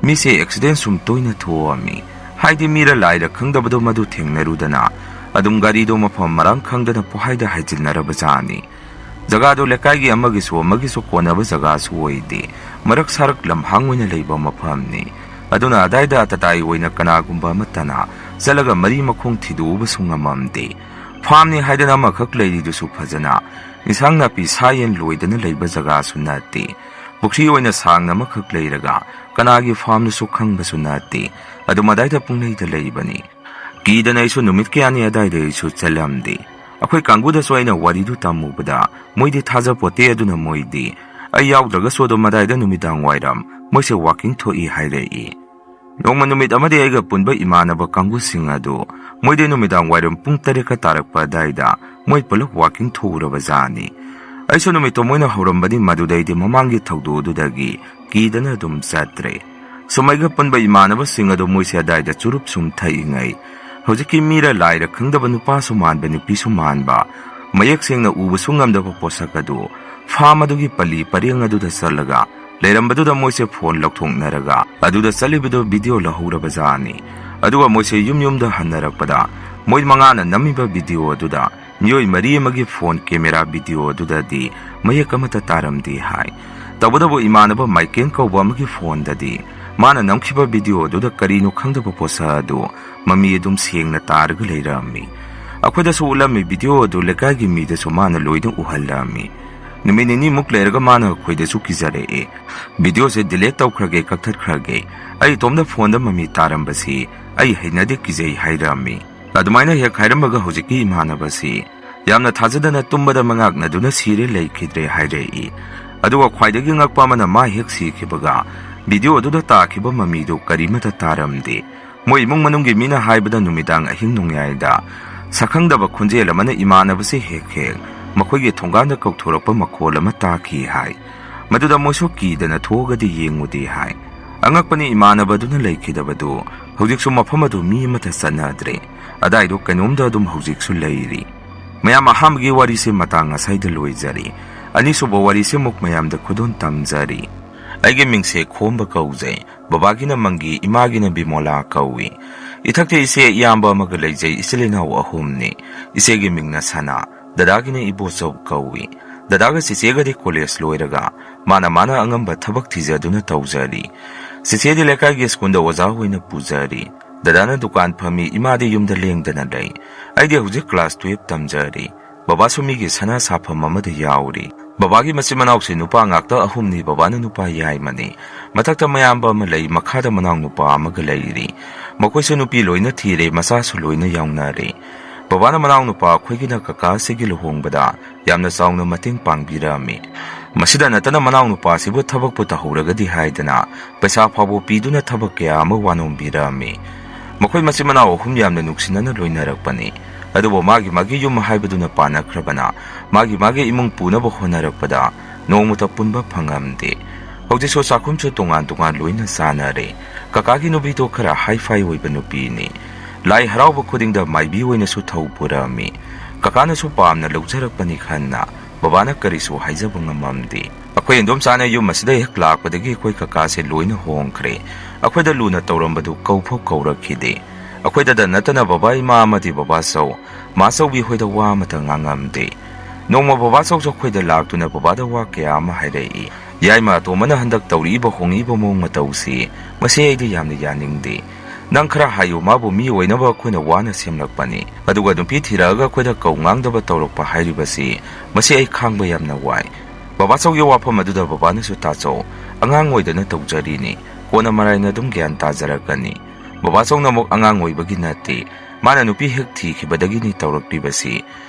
ꯃꯤꯁꯦ ꯑꯦꯛꯁꯤꯗꯦꯟ ꯁꯨꯝ ꯇꯣꯏꯅ ꯊꯣꯛꯑꯝꯃꯤ꯫ ꯍꯥꯏꯗꯤ ꯃꯤꯔ ꯂꯥꯏꯔ ꯈꯪꯗꯕꯗꯣ ꯃꯗꯨ ꯊꯦꯡꯅꯔꯨꯗꯅ ꯑꯗꯨꯝ ꯒꯥꯔꯤꯗꯣ ꯃꯐꯝ ꯃꯔꯥꯡ ꯈꯪꯗꯅ ꯄꯣꯍꯥꯏꯗ ꯍꯥꯏꯖꯤꯟꯅꯔꯕꯖꯥꯠꯅꯤ꯫ ꯖꯒꯥꯗꯣ ꯂꯩꯀꯥꯏꯒꯤ ꯑꯃꯒꯤꯁꯨ ꯑꯃꯒꯤꯁꯨ ꯀꯣꯟꯅꯕ ꯖꯒꯥꯁꯨ ꯑꯣꯏꯗꯦ꯫ ꯃꯔꯛ ꯁꯥꯔꯛ ꯂꯝꯍꯥꯡ ꯑꯣꯏꯅ ꯂꯩꯕ ꯃꯐꯝꯅꯤ꯫ ꯑꯗꯨꯅ ꯑꯗꯥꯏꯗ ꯑꯇꯇꯥꯏ ꯑꯣꯏꯅ ꯀꯅꯥꯒꯨꯝꯕ ꯑꯃꯠꯇꯅ ꯆꯠꯂꯒ ꯃꯔꯤ ꯃꯈꯣꯡ ꯊꯤꯗꯣꯛꯎꯕꯁꯨ ꯉꯝꯃꯝꯗꯦ꯫ ꯐꯥꯝꯅꯤ ꯍꯥꯏꯗꯅ ꯑꯃꯈꯛ ꯂꯩꯔꯤꯗꯨꯁꯨ ꯐꯖꯅ ꯏꯟꯁꯥꯡ ꯅꯥꯄꯤ ꯁꯥ ꯌꯦꯟ ꯂꯣꯏꯗꯅ ꯂꯩꯕ ꯖꯒꯥꯁꯨ ꯅꯠꯇꯦ꯫ ꯄꯨꯈ꯭ꯔꯤ ꯑꯣꯏꯅ ꯁꯥꯡꯅ ꯑꯃꯈꯛ ꯂꯩꯔꯒ ꯀꯅꯥꯒꯤ ꯐꯥꯝꯅꯣꯁꯨ ꯈꯪꯕꯁꯨ ꯅꯠꯇꯦ꯫ ꯑꯗꯨꯝ ꯑꯗꯥꯏꯗ ꯄꯨꯡꯂꯩꯗ ꯂꯩꯕꯅꯤ꯫ ꯀꯤꯗꯅ ꯑꯩꯁꯨ ꯅꯨꯃꯤꯠ ꯀꯌꯥꯅꯤ ꯑꯗꯥꯏꯗ ꯑꯩꯁꯨ ꯆꯠꯂꯝꯗꯦ꯫ ꯑꯩꯈꯣꯏ ꯀꯥꯡꯕꯨꯗꯁꯨ ꯑꯩꯅ ꯋꯥꯔꯤꯗꯨ ꯇꯝꯃꯨꯕꯗ ꯃꯣꯏꯗꯤ ꯊꯥꯖꯄꯣꯠꯇꯦ꯫ ꯑꯗꯨꯅ ꯃꯣꯏꯗꯤ ꯑꯩ ꯌꯥꯎꯗ꯭ꯔꯒꯁꯨ ꯑꯗꯨꯝ ꯑꯗꯥꯏꯗ ꯅꯨꯃꯤꯗꯥꯡ ꯋꯥꯏꯔꯝ ꯃꯣꯏꯁꯦ ꯋꯥꯀꯤꯡ ꯊꯣꯛꯏ ꯍꯥꯏꯔꯛꯏ꯫ ꯅꯣꯡꯃ ꯅꯨꯃꯤꯠ ꯑꯃꯗꯤ ꯑꯩꯒ ꯄꯨꯟꯕ ꯏꯃꯥꯟꯅꯕ ꯀꯥꯡꯕꯨꯁꯤꯡ ꯑꯗꯨ ꯃꯣꯏꯗꯤ ꯅꯨꯃꯤꯗꯥꯡ ꯋꯥꯏꯔꯝ ꯄꯨꯡ ꯇꯔꯦꯠꯀ ꯇꯥꯔꯛꯄ ꯑꯗꯥꯏꯗ ꯃꯣꯏ ꯄꯨꯂꯞ ꯋꯥꯀꯤꯡ ꯊꯣꯛꯎꯔꯕꯖꯥꯠꯅꯤ꯫ ꯑꯩꯁꯨ ꯅꯨꯃꯤꯠꯇꯣ ꯃꯣꯏꯅ ꯍꯧꯔꯝꯕꯅꯤ꯫ ꯃꯗꯨꯗꯩꯗꯤ ꯃꯃꯥꯡꯒꯤ ꯊꯧꯗꯣꯛ ꯑꯗꯨꯗꯒꯤ ꯀꯤꯗꯅ ꯑꯗꯨꯝ ꯆꯠꯇ꯭ꯔꯦ꯫ ꯁꯨꯝ ꯑꯩꯒ ꯄꯨꯟꯕ ꯏꯃꯥꯟꯅꯕꯁꯤꯡ ꯑꯗꯨ ꯃꯣꯏꯁꯦ ꯑꯗꯥꯏꯗ ꯆꯨꯔꯨꯞ ꯁꯨꯝ ꯊꯛꯏꯉꯩ ꯍꯧꯖꯤꯛꯀꯤ ꯃꯤꯔ ꯂꯥꯏꯔ ꯈꯪꯗꯕ ꯅꯨꯄꯥꯁꯨ ꯃꯥꯟꯕ ꯅꯨꯄꯤꯁꯨ ꯃꯥꯟꯕ ꯃꯌꯦꯛ ꯁꯦꯡꯅ ꯎꯕꯁꯨ ꯉꯝꯗꯕ ꯄꯣꯠꯁꯛ ꯑꯗꯨ ꯐꯥꯝ ꯑꯗꯨꯒꯤ ꯄꯜꯂꯤ ꯄꯔꯦꯡ ꯑꯗꯨꯗ ꯆꯠꯂꯒ ꯂꯩꯔꯝꯕꯗꯨꯗ ꯃꯣꯏꯁꯦ ꯐꯣꯟ ꯂꯧꯊꯣꯛꯅꯔꯒ ꯑꯗꯨꯗ ꯆꯠꯂꯤꯕꯗꯨ ꯚꯤꯗꯤꯑꯣ ꯂꯧꯍꯧꯔꯕꯖꯥꯠꯅꯤ꯫ ꯑꯗꯨꯒ ꯃꯣꯏꯁꯦ ꯌꯨꯝ ꯌꯨꯝꯗ ꯍꯟꯅꯔꯛꯄꯗ ꯃꯣꯏ ꯃꯉꯥꯅ ꯅꯝꯃꯤꯕ ꯚꯤꯗꯤꯑꯣ ꯑꯗꯨꯗ ꯃꯤꯑꯣꯏ ꯃꯔꯤ ꯑꯃꯒꯤ ꯐꯣꯟ ꯀꯦꯃꯦꯔꯥ ꯚꯤꯗꯤꯑꯣ ꯑꯗꯨꯗꯗꯤ ꯃꯌꯦꯛ ꯑꯃꯠꯇ ꯇꯥꯔꯝꯗꯦ ꯍꯥꯏ꯫ ꯇꯧꯕꯇꯕꯨ ꯏꯃꯥꯟꯅꯕ ꯃꯥꯏꯀꯦꯜ ꯀꯧꯕ ꯑꯃꯒꯤ ꯐꯣꯟꯗꯗꯤ ꯃꯥꯅ ꯅꯝꯈꯤꯕ ꯚꯤꯗꯤꯑꯣ ꯑꯗꯨꯗ ꯀꯔꯤꯅꯣ ꯈꯪꯗꯕ ꯄꯣꯠꯁꯛ ꯑꯗꯨ ꯃꯃꯤ ꯑꯗꯨꯝ ꯁꯦꯡꯅ ꯇꯥꯔꯒ ꯂꯩꯔꯝꯃꯤ꯫ ꯑꯩꯈꯣꯏꯗꯁꯨ ꯎꯠꯂꯝꯃꯤ ꯚꯤꯗꯤꯑꯣ ꯑꯗꯨ ꯂꯩꯀꯥꯏꯒꯤ ꯃꯤꯗꯁꯨ ꯃꯥꯅ ꯂꯣꯏꯅ ꯎꯍꯜꯂꯝꯃꯤ꯫ ꯅꯨꯃꯤꯠ ꯅꯤꯅꯤꯃꯨꯛ ꯂꯩꯔꯒ ꯃꯥꯅ ꯑꯩꯈꯣꯏꯗꯁꯨ ꯀꯤꯖꯔꯛꯑꯦ꯫ ꯚꯤꯗꯤꯑꯣꯁꯦ ꯗꯤꯂꯦꯠ ꯇꯧꯈ꯭ꯔꯒꯦ, ꯀꯛꯊꯠꯈ꯭ꯔꯒꯦ꯫ ꯑꯩ ꯏꯇꯣꯝꯗ ꯐꯣꯟꯗ ꯃꯃꯤ ꯇꯥꯔꯝꯕꯁꯤ ꯑꯩ ꯍꯩꯅꯗꯦ, ꯀꯤꯖꯩ ꯍꯥꯏꯔꯝꯃꯤ꯫ ꯑꯗꯨꯃꯥꯏꯅ ꯍꯦꯛ ꯍꯥꯏꯔꯝꯃꯒ ꯍꯧꯖꯤꯛꯀꯤ ꯏꯃꯥꯟꯅꯕꯁꯤ ꯌꯥꯝꯅ ꯊꯥꯖꯗꯅ ꯇꯨꯝꯕꯗ ꯃꯉꯥꯛꯅꯗꯨꯅ ꯁꯤꯔꯦ ꯂꯩꯈꯤꯗ꯭ꯔꯦ ꯍꯥꯏꯔꯛꯏ꯫ ꯑꯗꯨꯒ ꯈ꯭ꯋꯥꯏꯗꯒꯤ ꯉꯛꯄ ꯑꯃꯅ, ꯃꯥ ꯍꯦꯛ ꯁꯤꯈꯤꯕꯒ video ꯑꯗꯨꯗ ꯇꯥꯈꯤꯕ ꯃꯃꯤꯗꯨ ꯀꯔꯤꯃꯠꯇ ꯇꯥꯔꯝꯗꯦ꯫ ꯃꯣꯏ ꯏꯃꯨꯡ ꯃꯅꯨꯡꯒꯤ ꯃꯤꯅ ꯍꯥꯏꯕꯗ ꯅꯨꯃꯤꯗꯥꯡ ꯑꯍꯤꯡ ꯅꯣꯡꯌꯥꯏꯗ ꯁꯛꯈꯪꯗꯕ ꯈꯣꯟꯖꯦꯜ ꯑꯃꯅ ꯏꯃꯥꯟꯅꯕꯁꯦ ꯍꯦꯛ ꯍꯦꯛ ꯃꯈꯣꯏꯒꯤ ꯊꯣꯡꯒꯥꯟꯗ ꯀꯧꯊꯣꯔꯛꯄ ꯃꯈꯣꯜ ꯑꯃ ꯇꯥꯈꯤ ꯍꯥꯏ꯫ ꯃꯗꯨꯗ ꯃꯣꯏꯁꯨ ꯀꯤꯗꯅ ꯊꯣꯛꯑꯒꯗꯤ ꯌꯦꯡꯉꯨꯗꯦ ꯍꯥꯏ꯫ ꯑꯉꯛꯄꯅꯤ, ꯏꯃꯥꯟꯅꯕ ꯑꯗꯨꯅ ꯂꯩꯈꯤꯗꯕꯗꯨ ꯍꯧꯖꯤꯛꯁꯨ ꯃꯐꯝ ꯑꯗꯨ ꯃꯤ ꯑꯃꯠꯇ ꯆꯠꯅꯗ꯭ꯔꯦ꯫ ꯑꯗꯥꯏꯗꯣ ꯀꯩꯅꯣꯝꯗ ꯑꯗꯨꯝ ꯍꯧꯖꯤꯛꯁꯨ ꯂꯩꯔꯤ꯫ ꯃꯌꯥꯝ, ꯑꯍꯥꯟꯕꯒꯤ ꯋꯥꯔꯤꯁꯦ ꯃꯇꯥꯡ ꯑꯁꯥꯏꯗ ꯂꯣꯏꯖꯔꯤ꯫ ꯑꯅꯤꯁꯨꯕ ꯋꯥꯔꯤꯁꯦ ꯑꯃꯨꯛ ꯃꯌꯥꯝꯗ ꯈꯨꯗꯣꯜ ꯇꯝꯖꯔꯤ꯫ ꯑꯩꯒꯤ ꯃꯤꯡꯁꯦ ꯈꯣꯝꯕ ꯀꯧꯖꯩ꯫ ꯕꯕꯥꯒꯤꯅ ꯃꯪꯒꯤ, ꯏꯃꯥꯒꯤꯅ ꯕꯤꯃꯣꯂꯥ ꯀꯧꯏ꯫ ꯏꯊꯛꯇ ꯏꯆꯦ ꯏꯌꯥꯝꯕ ꯑꯃꯒ ꯂꯩꯖꯩ, ꯏꯆꯤꯜ ꯏꯅꯥꯎ ꯑꯍꯨꯝꯅꯤ꯫ ꯏꯆꯦꯒꯤ ꯃꯤꯡꯅ ꯁꯅꯥ, ꯗꯗꯥꯒꯤꯅ ꯏꯕꯣꯆꯧ ꯀꯧꯏ꯫ ꯗꯗꯥꯒ ꯆꯤꯆꯦꯒꯗꯤ ꯀꯣꯂꯦꯖ ꯂꯣꯏꯔꯒ ꯃꯥꯅ ꯃꯥꯅ ꯑꯉꯝꯕ ꯊꯕꯛ ꯊꯤꯖꯗꯨꯅ ꯇꯧꯖꯔꯤ꯫ ꯆꯤꯆꯦꯗꯤ ꯂꯩꯀꯥꯏꯒꯤ ꯁ꯭ꯀꯨꯜꯗ ꯑꯣꯖꯥ ꯑꯣꯏꯅ ꯄꯨꯖꯔꯤ꯫ ꯗꯗꯥꯅ ꯗꯨꯀꯥꯟ ꯐꯝꯃꯤ, ꯏꯃꯥꯗꯤ ꯌꯨꯝꯗ ꯂꯦꯡꯗꯅ ꯂꯩ꯫ ꯑꯩꯗꯤ ꯍꯧꯖꯤꯛ ꯀ꯭ꯂꯥꯁ ꯇꯨꯌꯦꯜꯐ ꯇꯝꯖꯔꯤ꯫ ꯕꯕꯥꯁꯨ ꯃꯤꯒꯤ ꯁꯅꯥ ꯁꯥꯐꯝ ꯑꯃꯗ ꯌꯥꯎꯔꯤ꯫ ꯕꯕꯥꯒꯤ ꯃꯆꯤꯟ ꯃꯅꯥꯎꯁꯦ ꯅꯨꯄꯥ ꯉꯥꯛꯇ ꯑꯍꯨꯝꯅꯤ, ꯕꯕꯥꯅ ꯅꯨꯄꯥ ꯌꯥꯏꯃꯅꯤ꯫ ꯃꯊꯛꯇ ꯃꯌꯥꯝꯕ ꯑꯃ ꯂꯩ, ꯃꯈꯥꯗ ꯃꯅꯥꯎ ꯅꯨꯄꯥ ꯑꯃꯒ ꯂꯩꯔꯤ꯫ ꯃꯈꯣꯏꯁꯨ ꯅꯨꯄꯤ ꯂꯣꯏꯅ ꯊꯤꯔꯦ, ꯃꯆꯥꯁꯨ ꯂꯣꯏꯅ ꯌꯥꯎꯅꯔꯦ꯫ ꯕꯕꯥꯅ ꯃꯅꯥꯎ ꯅꯨꯄꯥ ꯑꯩꯈꯣꯏꯒꯤꯅ ꯀꯀꯥ ꯑꯁꯤꯒꯤ ꯂꯨꯍꯣꯡꯕꯗ ꯌꯥꯝꯅ ꯆꯥꯎꯅ ꯃꯇꯦꯡ ꯄꯥꯡꯕꯤꯔꯝꯃꯤ꯫ ꯃꯁꯤꯗ ꯅꯠꯇꯅ ꯃꯅꯥꯎ ꯅꯨꯄꯥ ꯑꯁꯤꯕꯨ ꯊꯕꯛꯄꯨ ꯇꯧꯍꯧꯔꯒꯗꯤ ꯍꯥꯏꯗꯅ ꯄꯩꯁꯥ ꯐꯥꯎꯕ ꯄꯤꯗꯨꯅ ꯊꯕꯛ ꯀꯌꯥ ꯑꯃ ꯋꯥꯅꯣꯝꯕꯤꯔꯝꯃꯤ꯫ ꯃꯈꯣꯏ ꯃꯆꯤꯟ ꯃꯅꯥꯎ ꯑꯍꯨꯝ ꯌꯥꯝꯅ ꯅꯨꯡꯁꯤꯅꯅ ꯂꯣꯏꯅꯔꯛꯄꯅꯤ꯫ ꯑꯗꯨꯕꯨ ꯃꯥꯒꯤ ꯃꯥꯒꯤ ꯌꯨꯝ ꯍꯥꯏꯕꯗꯨꯅ ꯄꯥꯟꯅꯈ꯭ꯔꯕꯅ ꯃꯥꯒꯤ ꯃꯥꯒꯤ ꯏꯃꯨꯡ ꯄꯨꯅꯕ ꯍꯣꯠꯅꯔꯛꯄꯗ ꯅꯣꯡꯃꯇ ꯄꯨꯟꯕ ꯐꯪꯉꯝꯗꯦ꯫ ꯍꯧꯖꯤꯛꯁꯨ ꯆꯥꯛꯈꯨꯝꯁꯨ ꯇꯣꯉꯥꯟ ꯇꯣꯉꯥꯟ ꯂꯣꯏꯅ ꯆꯥꯅꯔꯦ꯫ ꯀꯀꯥꯒꯤ ꯅꯨꯄꯤꯗꯣ ꯈꯔ ꯍꯥꯏ ꯐꯥꯏ ꯑꯣꯏꯕ ꯅꯨꯄꯤꯅꯤ꯫ ꯂꯥꯏ ꯍꯔꯥꯎꯕ ꯈꯨꯗꯤꯡꯗ ꯃꯥꯏꯕꯤ ꯑꯣꯏꯅꯁꯨ ꯊꯧ ꯄꯨꯔꯛꯑꯝꯃꯤ꯫ ꯀꯀꯥꯅꯁꯨ ꯄꯥꯝꯅ ꯂꯧꯖꯔꯛꯄꯅꯤ ꯈꯟꯅ ꯕꯕꯥꯅ ꯀꯔꯤꯁꯨ ꯍꯥꯏꯖꯕ ꯉꯝꯃꯝꯗꯦ꯫ ꯑꯩꯈꯣꯏ ꯏꯟꯗꯣꯝꯆꯥꯅ ꯌꯨꯝ ꯑꯁꯤꯗ ꯍꯦꯛ ꯂꯥꯛꯄꯗꯒꯤ ꯑꯩꯈꯣꯏ ꯀꯀꯥꯁꯦ ꯂꯣꯏꯅ ꯍꯣꯡꯈ꯭ꯔꯦ꯫ ꯑꯩꯈꯣꯏꯗ ꯂꯨꯅ ꯇꯧꯔꯝꯕꯗꯨ ꯀꯧꯐꯥꯎ ꯀꯧꯔꯛꯈꯤꯗꯦ꯫ ꯑꯩꯈꯣꯏꯗꯗ ꯅꯠꯇꯅ ꯕꯕꯥ ꯏꯃꯥ ꯑꯃꯗꯤ ꯕꯕꯥꯆꯧ, ꯃꯥꯆꯧꯕꯤ ꯍꯣꯏꯗ ꯋꯥ ꯑꯃꯇ ꯉꯥꯡꯉꯝꯗꯦ꯫ ꯅꯣꯡꯃ ꯕꯕꯥꯆꯧꯁꯨ ꯑꯩꯈꯣꯏꯗ ꯂꯥꯛꯇꯨꯅ ꯕꯕꯥꯗ ꯋꯥ ꯀꯌꯥ ꯑꯃ ꯍꯥꯏꯔꯛꯏ꯫ ꯌꯥꯏꯃ ꯑꯇꯣꯝꯕꯅ ꯍꯟꯗꯛ ꯇꯧꯔꯛꯏꯕ ꯍꯣꯡꯉꯛꯏꯕ ꯃꯑꯣꯡ ꯃꯇꯧꯁꯤ, ꯃꯁꯤ ꯑꯩꯗꯤ ꯌꯥꯝꯅ ꯌꯥꯅꯤꯡꯗꯦ꯫ ꯅꯪ ꯈꯔ ꯍꯥꯏꯌꯨ, ꯃꯥꯕꯨ ꯃꯤ ꯑꯣꯏꯅꯕ ꯑꯩꯈꯣꯏꯅ ꯋꯥꯅ ꯁꯦꯝꯂꯛꯄꯅꯤ꯫ ꯑꯗꯨꯒ ꯅꯨꯄꯤ ꯊꯤꯔꯛꯑꯒ ꯑꯩꯈꯣꯏꯗ ꯀꯧ ꯉꯥꯡꯗꯕ ꯇꯧꯔꯛꯄ ꯍꯥꯏꯔꯤꯕꯁꯤ, ꯃꯁꯤ ꯑꯩ ꯈꯥꯡꯕ ꯌꯥꯝꯅ ꯋꯥꯏ꯫ ꯕꯕꯥꯆꯧꯒꯤ ꯋꯥꯐꯝ ꯑꯗꯨꯗ ꯕꯕꯥꯅꯁꯨ ꯇꯥꯆꯧ, ꯑꯉꯥꯡ ꯑꯣꯏꯗꯅ ꯇꯧꯖꯔꯤꯅꯤ, ꯀꯣꯟꯅ ꯃꯔꯥꯏꯅ ꯑꯗꯨꯝ ꯒ꯭ꯌꯥꯟ ꯇꯥꯖꯔꯛꯀꯅꯤ꯫ ꯕꯕꯥꯆꯧꯅ ꯑꯃꯨꯛ ꯑꯉꯥꯡ ꯑꯣꯏꯕꯒꯤ ꯅꯠꯇꯦ, ꯃꯥꯅ ꯅꯨꯄꯤ ꯍꯦꯛ ꯊꯤꯈꯤꯕꯗꯒꯤꯅꯤ ꯇꯧꯔꯛꯂꯤꯕꯁꯤ꯫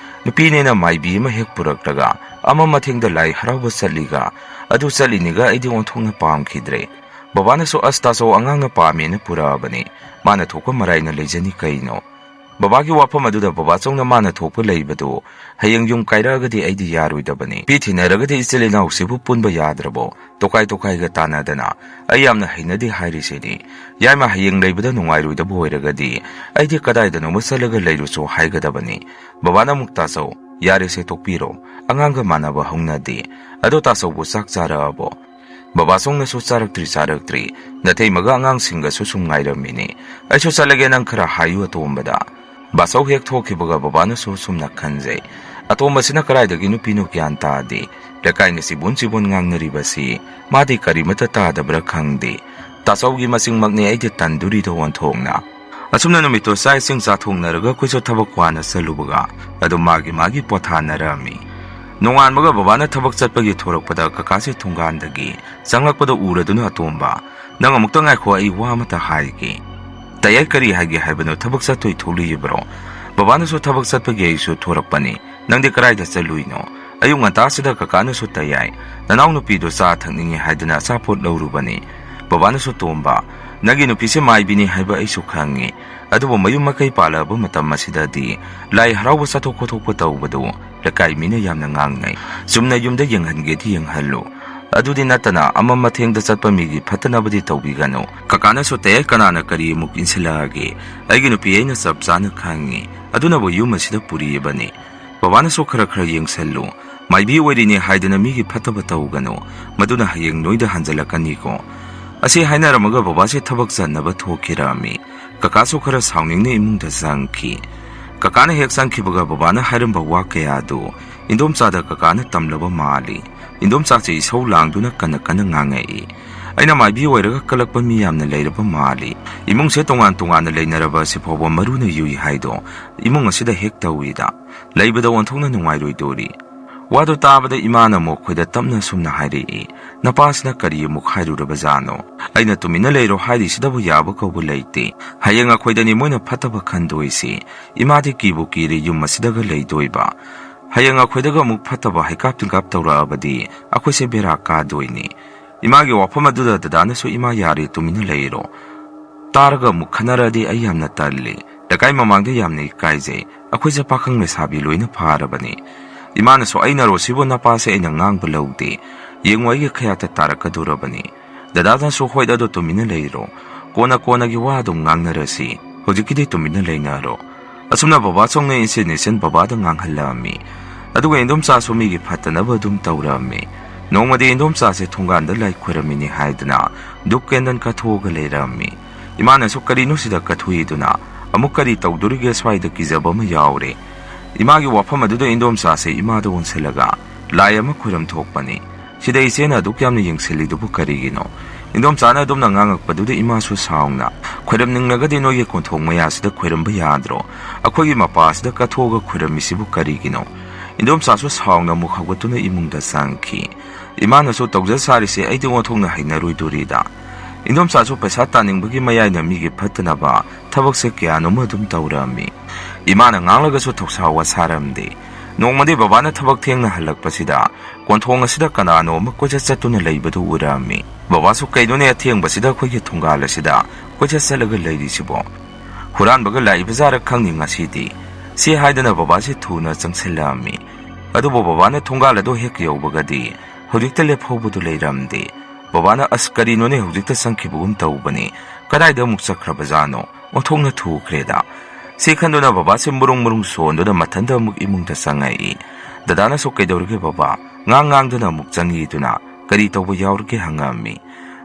ꯅꯨꯄꯤꯅꯦꯅ ꯃꯥꯏꯕꯤ ꯑꯃ ꯍꯦꯛ ꯄꯨꯔꯛꯂꯒ ꯑꯃ ꯃꯊꯦꯡꯗ ꯂꯥꯏ ꯍꯔꯥꯎꯕ ꯆꯠꯂꯤꯒ ꯑꯗꯨ ꯆꯠꯂꯤꯅꯤꯒ ꯑꯩꯗꯤ ꯑꯣꯟꯊꯣꯛꯅ ꯄꯥꯝꯈꯤꯗ꯭ꯔꯦ꯫ ꯕꯕꯥꯅꯁꯨ "ꯑꯁ, ꯇꯥꯆꯧ ꯑꯉꯥꯡꯅ ꯄꯥꯝꯃꯦꯅ ꯄꯨꯔꯛꯑꯕꯅꯤ, ꯃꯥꯅ ꯊꯣꯛꯄ ꯃꯔꯥꯏꯅ ꯂꯩꯖꯅꯤ ꯀꯩꯅꯣ?" ꯕꯕꯥꯒꯤ ꯋꯥꯐꯝ ꯑꯗꯨꯗ ꯕꯕꯥꯆꯧꯅ "ꯃꯥꯅ ꯊꯣꯛꯄ ꯂꯩꯕꯗꯨ ꯍꯌꯦꯡ ꯌꯨꯝ ꯀꯥꯏꯔꯛꯑꯒꯗꯤ ꯑꯩꯗꯤ ꯌꯥꯔꯣꯏꯗꯕꯅꯤ꯫ ꯅꯨꯄꯤ ꯊꯤꯅꯔꯒꯗꯤ ꯏꯆꯤꯜ ꯏꯅꯥꯎꯁꯤꯕꯨ ꯄꯨꯟꯕ ꯌꯥꯗ꯭ꯔꯕꯣ? ꯇꯣꯈꯥꯏ ꯇꯣꯈꯥꯏꯒ ꯇꯥꯟꯅꯗꯅ ꯑꯩ ꯌꯥꯝꯅ ꯍꯩꯅꯗꯦ ꯍꯥꯏꯔꯤꯁꯤꯗꯤ꯫ ꯌꯥꯏꯃ ꯍꯌꯦꯡ ꯂꯩꯕꯗ ꯅꯨꯡꯉꯥꯏꯔꯣꯏꯗꯕ ꯑꯣꯏꯔꯒꯗꯤ ꯑꯩꯗꯤ ꯀꯗꯥꯏꯗꯅꯣꯃ ꯆꯠꯂꯒ ꯂꯩꯔꯨꯆꯣ ꯍꯥꯏꯒꯗꯕꯅꯤ꯫" ꯕꯕꯥꯅ ꯑꯃꯨꯛ "ꯇꯥꯆꯧ, ꯌꯥꯔꯦꯁꯦ ꯇꯣꯛꯄꯤꯔꯣ, ꯑꯉꯥꯡꯒ ꯃꯥꯟꯅꯕ ꯍꯧꯅꯗꯦ꯫ ꯑꯗꯣ ꯇꯥꯆꯧꯕꯨ ꯆꯥꯛ ꯆꯥꯔꯛꯑꯕꯣ?" "ꯕꯕꯥꯆꯧꯅꯁꯨ ꯆꯥꯔꯛꯇ꯭ꯔꯤ ꯆꯥꯔꯛꯇ꯭ꯔꯤ, ꯅꯇꯩꯃꯒ ꯑꯉꯥꯡꯁꯤꯡꯒꯁꯨ ꯁꯨꯝ ꯉꯥꯏꯔꯝꯃꯤꯅꯤ꯫ ꯑꯩꯁꯨ ꯆꯠꯂꯒꯦ, ꯅꯪ ꯈꯔ ꯍꯥꯏꯌꯨ ꯑꯇꯣꯝꯕꯗ꯫" ꯕꯥꯆꯧ ꯍꯦꯛ ꯊꯣꯛꯈꯤꯕꯒ ꯕꯕꯥꯅꯁꯨ ꯁꯨꯝꯅ ꯈꯟꯖꯩ, "ꯑꯇꯣꯝꯕꯁꯤꯅ ꯀꯗꯥꯏꯗꯒꯤ ꯅꯨꯄꯤꯅꯣ ꯒ꯭ꯌꯥꯟ ꯇꯥꯗꯦ꯫ ꯂꯩꯀꯥꯏꯅ ꯆꯤꯕꯣꯟ ꯆꯤꯕꯣꯟ ꯉꯥꯡꯅꯔꯤꯕꯁꯤ ꯃꯥꯗꯤ ꯀꯔꯤꯃꯠꯇ ꯇꯥꯗꯕ꯭ꯔꯥ ꯈꯪꯗꯦ꯫ ꯇꯥꯆꯧꯒꯤ ꯃꯆꯤꯡꯃꯛꯅꯤ ꯑꯩꯗꯤ ꯇꯟꯗꯨꯔꯤꯗꯣ ꯑꯣꯟꯊꯣꯛꯅ꯫" ꯑꯁꯨꯝꯅ ꯅꯨꯃꯤꯠꯇꯣ ꯆꯥꯛ ꯏꯁꯤꯡ ꯆꯥꯊꯣꯛꯅꯔꯒ ꯑꯩꯈꯣꯏꯁꯨ ꯊꯕꯛ ꯋꯥꯅ ꯆꯠꯂꯨꯕꯒ ꯑꯗꯨꯝ ꯃꯥꯒꯤ ꯃꯥꯒꯤ ꯄꯣꯊꯥꯅꯔꯝꯃꯤ꯫ ꯅꯣꯡꯉꯥꯟꯕꯒ ꯕꯕꯥꯅ ꯊꯕꯛ ꯆꯠꯄꯒꯤ ꯊꯣꯔꯛꯄꯗ ꯀꯀꯥꯁꯦ ꯊꯣꯡꯒꯥꯟꯗꯒꯤ ꯆꯪꯂꯛꯄꯗ ꯎꯔꯗꯨꯅ "ꯑꯇꯣꯝꯕ, ꯅꯪ ꯑꯃꯨꯛꯇ ꯉꯥꯏꯈꯣ, ꯑꯩ ꯋꯥ ꯑꯃꯇ ꯍꯥꯏꯒꯦ꯫" "ꯇꯌꯥꯏ, ꯀꯔꯤ ꯍꯥꯏꯒꯦ ꯍꯥꯏꯕꯅꯣ? ꯊꯕꯛ ꯆꯠꯇꯣꯏ ꯊꯣꯛꯂꯤꯕ꯭ꯔꯣ?" "ꯕꯕꯥꯅꯁꯨ ꯊꯕꯛ ꯆꯠꯄꯒꯤ ꯑꯩꯁꯨ ꯊꯣꯔꯛꯄꯅꯤ꯫ ꯅꯪꯗꯤ ꯀꯗꯥꯏꯗ ꯆꯠꯂꯨꯏꯅꯣ?" "ꯑꯌꯨꯛ ꯉꯟꯇꯥꯁꯤꯗ ꯀꯀꯥꯅꯁꯨ ꯇꯌꯥꯏ, ꯅꯅꯥꯎꯅꯨꯄꯤꯗꯣ ꯆꯥ ꯊꯛꯅꯤꯡꯉꯤ ꯍꯥꯏꯗꯅ ꯑꯆꯥꯄꯣꯠ ꯂꯧꯔꯨꯕꯅꯤ꯫ ꯕꯕꯥꯅꯁꯨ ꯇꯣꯝꯕ, ꯅꯪꯒꯤ ꯅꯨꯄꯤꯁꯦ ꯃꯥꯏꯕꯤꯅꯤ ꯍꯥꯏꯕ ꯑꯩꯁꯨ ꯈꯪꯉꯤ꯫ ꯑꯗꯨꯕꯨ ꯃꯌꯨꯝ ꯃꯀꯩ ꯄꯥꯜꯂꯛꯑꯕ ꯃꯇꯝ ꯑꯁꯤꯗꯗꯤ ꯂꯥꯏ ꯍꯔꯥꯎꯕ ꯆꯠꯊꯣꯛ ꯈꯣꯠꯇꯣꯛꯄ ꯇꯧꯕꯗꯨ ꯂꯩꯀꯥꯏ ꯃꯤꯅ ꯌꯥꯝꯅ ꯉꯥꯡꯅꯩ꯫ ꯆꯨꯝꯅ ꯌꯨꯝꯗ ꯌꯦꯡꯍꯟꯒꯦꯗꯤ ꯌꯦꯡꯍꯜꯂꯨ꯫ ꯑꯗꯨꯗꯤ ꯅꯠꯇꯅ ꯑꯃꯝ ꯑꯊꯦꯡꯗ ꯆꯠꯄ ꯃꯤꯒꯤ ꯐꯠꯇꯅꯕꯗꯤ ꯇꯧꯕꯤꯒꯅꯨ꯫ ꯀꯀꯥꯅꯁꯨ ꯇꯌꯥꯏ, ꯀꯅꯥꯅ ꯀꯔꯤ ꯑꯃꯨꯛ ꯏꯟꯁꯤꯜꯂꯛꯑꯒꯦ? ꯑꯩꯒꯤ ꯅꯨꯄꯤ ꯑꯩꯅ ꯆꯞ ꯆꯥꯅ ꯈꯪꯉꯤ꯫ ꯑꯗꯨꯅꯕꯨ ꯌꯨꯝ ꯑꯁꯤꯗ ꯄꯨꯔꯤꯕꯅꯤ꯫ ꯕꯕꯥꯅꯁꯨ ꯈꯔ ꯈꯔ ꯌꯦꯡꯁꯜꯂꯨ꯫ ꯃꯥꯏꯕꯤ ꯑꯣꯏꯔꯤꯅꯦ ꯍꯥꯏꯗꯅ ꯃꯤꯒꯤ ꯐꯠꯇꯕ ꯇꯧꯒꯅꯨ꯫ ꯃꯗꯨꯅ ꯍꯌꯦꯡ ꯅꯣꯏꯗ ꯍꯟꯖꯜꯂꯛꯀꯅꯤꯀꯣ꯫" ꯑꯁꯤ ꯍꯥꯏꯅꯔꯝꯃꯒ ꯕꯕꯥꯁꯦ ꯊꯕꯛ ꯆꯠꯅꯕ ꯊꯣꯛꯈꯤꯔꯝꯃꯤ꯫ ꯀꯀꯥꯁꯨ ꯈꯔ ꯁꯥꯎꯅꯤꯡꯅ ꯏꯃꯨꯡꯗ ꯆꯪꯈꯤ꯫ ꯀꯀꯥꯅ ꯍꯦꯛ ꯆꯪꯈꯤꯕꯒ ꯕꯕꯥꯅ ꯍꯥꯏꯔꯝꯕ ꯋꯥ ꯀꯌꯥꯗꯨ ꯏꯟꯗꯣꯝꯆꯥꯗ ꯀꯀꯥꯅ ꯇꯝꯂꯕ ꯃꯥꯜꯂꯤ꯫ ꯏꯟꯗꯣꯝꯆꯥꯁꯦ ꯏꯁꯧ ꯂꯥꯡꯗꯨꯅ ꯀꯟꯅ ꯀꯟꯅ ꯉꯥꯡꯉꯛꯏ꯫ "ꯑꯩꯅ ꯃꯥꯏꯕꯤ ꯑꯣꯏꯔꯒ ꯀꯜꯂꯛꯄ ꯃꯤ ꯌꯥꯝꯅ ꯂꯩꯔꯕ ꯃꯥꯜꯂꯤ꯫ ꯏꯃꯨꯡꯁꯦ ꯇꯣꯉꯥꯟ ꯇꯣꯉꯥꯟꯅ ꯂꯩꯅꯔꯕ ꯑꯁꯤꯐꯥꯎꯕ ꯃꯔꯨꯅ ꯌꯨꯏ ꯍꯥꯏꯗꯣ ꯏꯃꯨꯡ ꯑꯁꯤꯗ ꯍꯦꯛ ꯇꯧꯏꯗ꯫ ꯂꯩꯕꯗ ꯑꯣꯟꯊꯣꯛꯅ ꯅꯨꯡꯉꯥꯏꯔꯣꯏꯗꯧꯔꯤ꯫" ꯋꯥꯗꯨ ꯇꯥꯕꯗ ꯏꯃꯥꯅ ꯑꯃꯨꯛ ꯑꯩꯈꯣꯏꯗ ꯇꯞꯅ ꯁꯨꯝꯅ ꯍꯥꯏꯔꯛꯏ, "ꯅꯄꯥꯁꯤꯅ ꯀꯔꯤ ꯑꯃꯨꯛ ꯍꯥꯏꯔꯨꯔꯕꯖꯥꯠꯅꯣ? ꯑꯩꯅ ꯇꯨꯃꯤꯟꯅ ꯂꯩꯔꯣ ꯍꯥꯏꯔꯤꯁꯤꯗꯕꯨ ꯌꯥꯕ ꯀꯧꯕ ꯂꯩꯇꯦ꯫ ꯍꯌꯦꯡ ꯑꯩꯈꯣꯏꯗꯅꯤ ꯃꯣꯏꯅ ꯐꯠꯇꯕ ꯈꯟꯗꯣꯏꯁꯤ꯫ ꯏꯃꯥꯗꯤ ꯀꯤꯕꯨ ꯀꯤꯔꯦ ꯌꯨꯝ ꯑꯁꯤꯗꯒ ꯂꯩꯗꯣꯏꯕ꯫ ꯍꯌꯦꯡ ꯑꯩꯈꯣꯏꯗꯒ ꯑꯃꯨꯛ ꯐꯠꯇꯕ ꯍꯩꯀꯥꯞ ꯇꯤꯡꯀꯥꯞ ꯇꯧꯔꯛꯑꯕꯗꯤ ꯑꯩꯈꯣꯏꯁꯦ ꯕꯦꯔꯥ ꯀꯥꯗꯣꯏꯅꯤ꯫ ꯏꯃꯥꯒꯤ ꯋꯥꯐꯝ ꯑꯗꯨꯗ ꯗꯗꯥꯅꯁꯨ, "ꯏꯃꯥ, ꯌꯥꯔꯦ, ꯇꯨꯃꯤꯟꯅ ꯂꯩꯔꯣ꯫ ꯇꯥꯔꯒ ꯑꯃꯨꯛ ꯈꯟꯅꯔꯛꯑꯗꯤ ꯑꯩ ꯌꯥꯝꯅ ꯇꯜꯂꯤ꯫ ꯂꯩꯀꯥꯏ ꯃꯃꯥꯡꯗ ꯌꯥꯝꯅ ꯏꯀꯥꯏꯖꯩ꯫ ꯑꯩꯈꯣꯏꯁꯦ ꯄꯥꯈꯪ ꯂꯩꯁꯥꯕꯤ ꯂꯣꯏꯅ ꯐꯥꯔꯕꯅꯤ꯫" ꯏꯃꯥꯅꯁꯨ, "ꯑꯩꯅꯔꯣ ꯁꯤꯕꯨ? ꯅꯄꯥꯁꯦ ꯑꯩꯅ ꯉꯥꯡꯕ ꯂꯧꯗꯦ꯫ ꯌꯦꯡꯉꯨ, ꯑꯩꯒꯤ ꯈꯌꯥꯠꯇ ꯇꯥꯔꯛꯀꯗꯧꯔꯕꯅꯤ꯫" ꯗꯗꯥꯅꯁꯨ, "ꯍꯣꯏꯗ, ꯑꯗꯣ ꯇꯨꯃꯤꯟꯅ ꯂꯩꯔꯣ꯫ ꯀꯣꯟꯅ ꯀꯣꯟꯅꯒꯤ ꯋꯥ ꯑꯗꯨꯝ ꯉꯥꯡꯅꯔꯁꯤ꯫ ꯍꯧꯖꯤꯛꯀꯤꯗꯤ ꯇꯨꯃꯤꯟꯅ ꯂꯩꯅꯔꯣ꯫" ꯑꯁꯨꯝꯅ ꯕꯕꯥ ꯆꯧꯅ ꯏꯟꯁꯤꯟ ꯏꯟꯁꯤꯟ ꯕꯕꯥꯗ ꯉꯥꯡꯍꯜꯂꯛꯑꯝꯃꯤ꯫ ꯑꯗꯨꯒ ꯏꯟꯗꯣꯝꯆꯥꯁꯨ ꯃꯤꯒꯤ ꯐꯠꯇꯅꯕ ꯑꯗꯨꯝ ꯇꯧꯔꯛꯑꯝꯃꯤ꯫ ꯅꯣꯡꯃꯗꯤ ꯏꯟꯗꯣꯝꯆꯥꯁꯦ ꯊꯣꯡꯒꯥꯟꯗ ꯂꯥꯏ ꯈꯣꯏꯔꯝꯃꯤꯅꯤ ꯍꯥꯏꯗꯅ ꯙꯨꯞ ꯀꯦꯟꯗꯜ ꯀꯠꯊꯣꯛꯑꯒ ꯂꯩꯔꯛꯑꯝꯃꯤ꯫ ꯏꯃꯥꯅꯁꯨ, "ꯀꯔꯤꯅꯣ ꯁꯤꯗ ꯀꯠꯊꯣꯛꯏꯗꯨꯅ? ꯑꯃꯨꯛ ꯀꯔꯤ ꯇꯧꯗꯣꯔꯤꯒꯦ? ꯁ꯭ꯋꯥꯏꯗ ꯀꯤꯖꯕ ꯑꯃ ꯌꯥꯎꯔꯦ꯫" ꯏꯃꯥꯒꯤ ꯋꯥꯐꯝ ꯑꯗꯨꯗ ꯏꯟꯗꯣꯝꯆꯥꯁꯦ ꯏꯃꯥꯗ ꯑꯣꯟꯁꯤꯜꯂꯒ, "ꯂꯥꯏ ꯑꯃ ꯈꯣꯏꯔꯝ ꯊꯣꯛꯄꯅꯤ꯫ ꯁꯤꯗ ꯏꯆꯦꯅ ꯑꯗꯨꯛ ꯌꯥꯝꯅ ꯌꯦꯡꯁꯤꯜꯂꯤꯗꯨꯕꯨ ꯀꯔꯤꯒꯤꯅꯣ?" ꯏꯟꯗꯣꯝꯆꯥꯅ ꯑꯗꯨꯝꯅ ꯉꯥꯡꯉꯛꯄꯗꯨꯗ ꯏꯃꯥꯁꯨ ꯁꯥꯎꯅ, "ꯈꯣꯏꯔꯝꯅꯤꯡꯂꯒꯗꯤ ꯅꯣꯏꯒꯤ ꯀꯣꯟꯊꯣꯡ ꯃꯌꯥꯁꯤꯗ ꯈꯣꯏꯔꯝꯕ ꯌꯥꯗ꯭ꯔꯣ? ꯑꯩꯈꯣꯏꯒꯤ ꯃꯄꯥꯁꯤꯗ ꯀꯠꯊꯣꯛꯑꯒ ꯈꯣꯏꯔꯝꯃꯤꯁꯤꯕꯨ ꯀꯔꯤꯒꯤꯅꯣ?" ꯏꯟꯗꯣꯝꯆꯥꯁꯨ ꯁꯥꯎꯅ ꯑꯃꯨꯛ ꯍꯧꯒꯠꯇꯨꯅ ꯏꯃꯨꯡꯗ ꯆꯪꯈꯤ꯫ ꯏꯃꯥꯅꯁꯨ, "ꯇꯧꯖ ꯁꯥꯔꯤꯁꯦ ꯑꯩꯗꯤ ꯑꯣꯟꯊꯣꯛꯅ ꯍꯩꯅꯔꯣꯏꯗꯣꯔꯤꯗ꯫ ꯏꯟꯗꯣꯝꯆꯥꯁꯨ ꯄꯩꯁꯥ ꯇꯥꯅꯤꯡꯕꯒꯤ ꯃꯌꯥꯏꯅ ꯃꯤꯒꯤ ꯐꯠꯇꯅꯕ ꯊꯕꯛꯁꯦ ꯀꯌꯥꯅꯣꯃ ꯑꯗꯨꯝ ꯇꯧꯔꯛꯑꯝꯃꯤ꯫ ꯏꯃꯥꯅ ꯉꯥꯡꯂꯒꯁꯨ ꯊꯧꯁꯥ ꯋꯥꯁꯥꯔꯝꯗꯦ꯫ ꯅꯣꯡꯃꯗꯤ ꯕꯕꯥꯅ ꯊꯕꯛ ꯊꯦꯡꯅ ꯍꯜꯂꯛꯄꯁꯤꯗ ꯀꯣꯟꯊꯣꯡ ꯑꯁꯤꯗ ꯀꯅꯥꯅꯣ ꯑꯃ ꯀꯣꯏꯆꯠ ꯆꯠꯇꯨꯅ ꯂꯩꯕꯗꯨ ꯎꯔꯛꯑꯝꯃꯤ꯫ ꯕꯕꯥꯁꯨ, "ꯀꯩꯅꯣꯅꯦ ꯑꯊꯦꯡꯕꯁꯤꯗ ꯑꯩꯈꯣꯏꯒꯤ ꯊꯣꯡꯒꯥꯜ ꯑꯁꯤꯗ ꯀꯣꯏꯆꯠ ꯆꯠꯂꯒ ꯂꯩꯔꯤꯁꯤꯕꯣ? ꯍꯨꯔꯥꯟꯕꯒ ꯂꯥꯛꯏꯕꯖꯥꯔ ꯈꯪꯅꯤ ꯉꯁꯤꯗꯤ꯫" ꯁꯤ ꯍꯥꯏꯗꯅ ꯕꯕꯥꯁꯦ ꯊꯨꯅ ꯆꯪꯁꯤꯜꯂꯛꯑꯝꯃꯤ꯫ ꯑꯗꯨꯕꯨ ꯕꯕꯥꯅ ꯊꯣꯡꯒꯥꯜ ꯑꯗꯨ ꯍꯦꯛ ꯌꯧꯕꯒꯗꯤ ꯍꯧꯖꯤꯛꯇ ꯂꯦꯞꯍꯧꯕꯗꯨ ꯂꯩꯔꯝꯗꯦ꯫ ꯕꯕꯥꯅ, "ꯑꯁ, ꯀꯔꯤꯅꯣꯅꯦ, ꯍꯧꯖꯤꯛꯇ ꯆꯪꯈꯤꯕꯒꯨꯝ ꯇꯧꯕꯅꯤ, ꯀꯗꯥꯏꯗ ꯑꯃꯨꯛ ꯆꯠꯈ꯭ꯔꯕꯖꯥꯠꯅꯣ? ꯑꯣꯟꯊꯣꯛꯅ ꯊꯨꯈ꯭ꯔꯦꯗ꯫" ꯁꯤ ꯈꯟꯗꯨꯅ ꯕꯕꯥꯁꯦ ꯃꯔꯨꯡ ꯃꯔꯨꯡ ꯁꯣꯟꯗꯨꯅ ꯃꯊꯟꯇ ꯑꯃꯨꯛ ꯏꯃꯨꯡꯗ ꯆꯪꯉꯛꯏ꯫ ꯗꯗꯥꯅꯁꯨ, "ꯀꯩꯗꯧꯔꯒꯦ ꯕꯕꯥ? ꯉꯥꯡ ꯉꯥꯡꯗꯨꯅ ꯑꯃꯨꯛ ꯆꯪꯉꯤꯗꯨꯅ ꯀꯔꯤ ꯇꯧꯕ ꯌꯥꯎꯔꯒꯦ?" ꯍꯪꯉꯛꯑꯝꯃꯤ꯫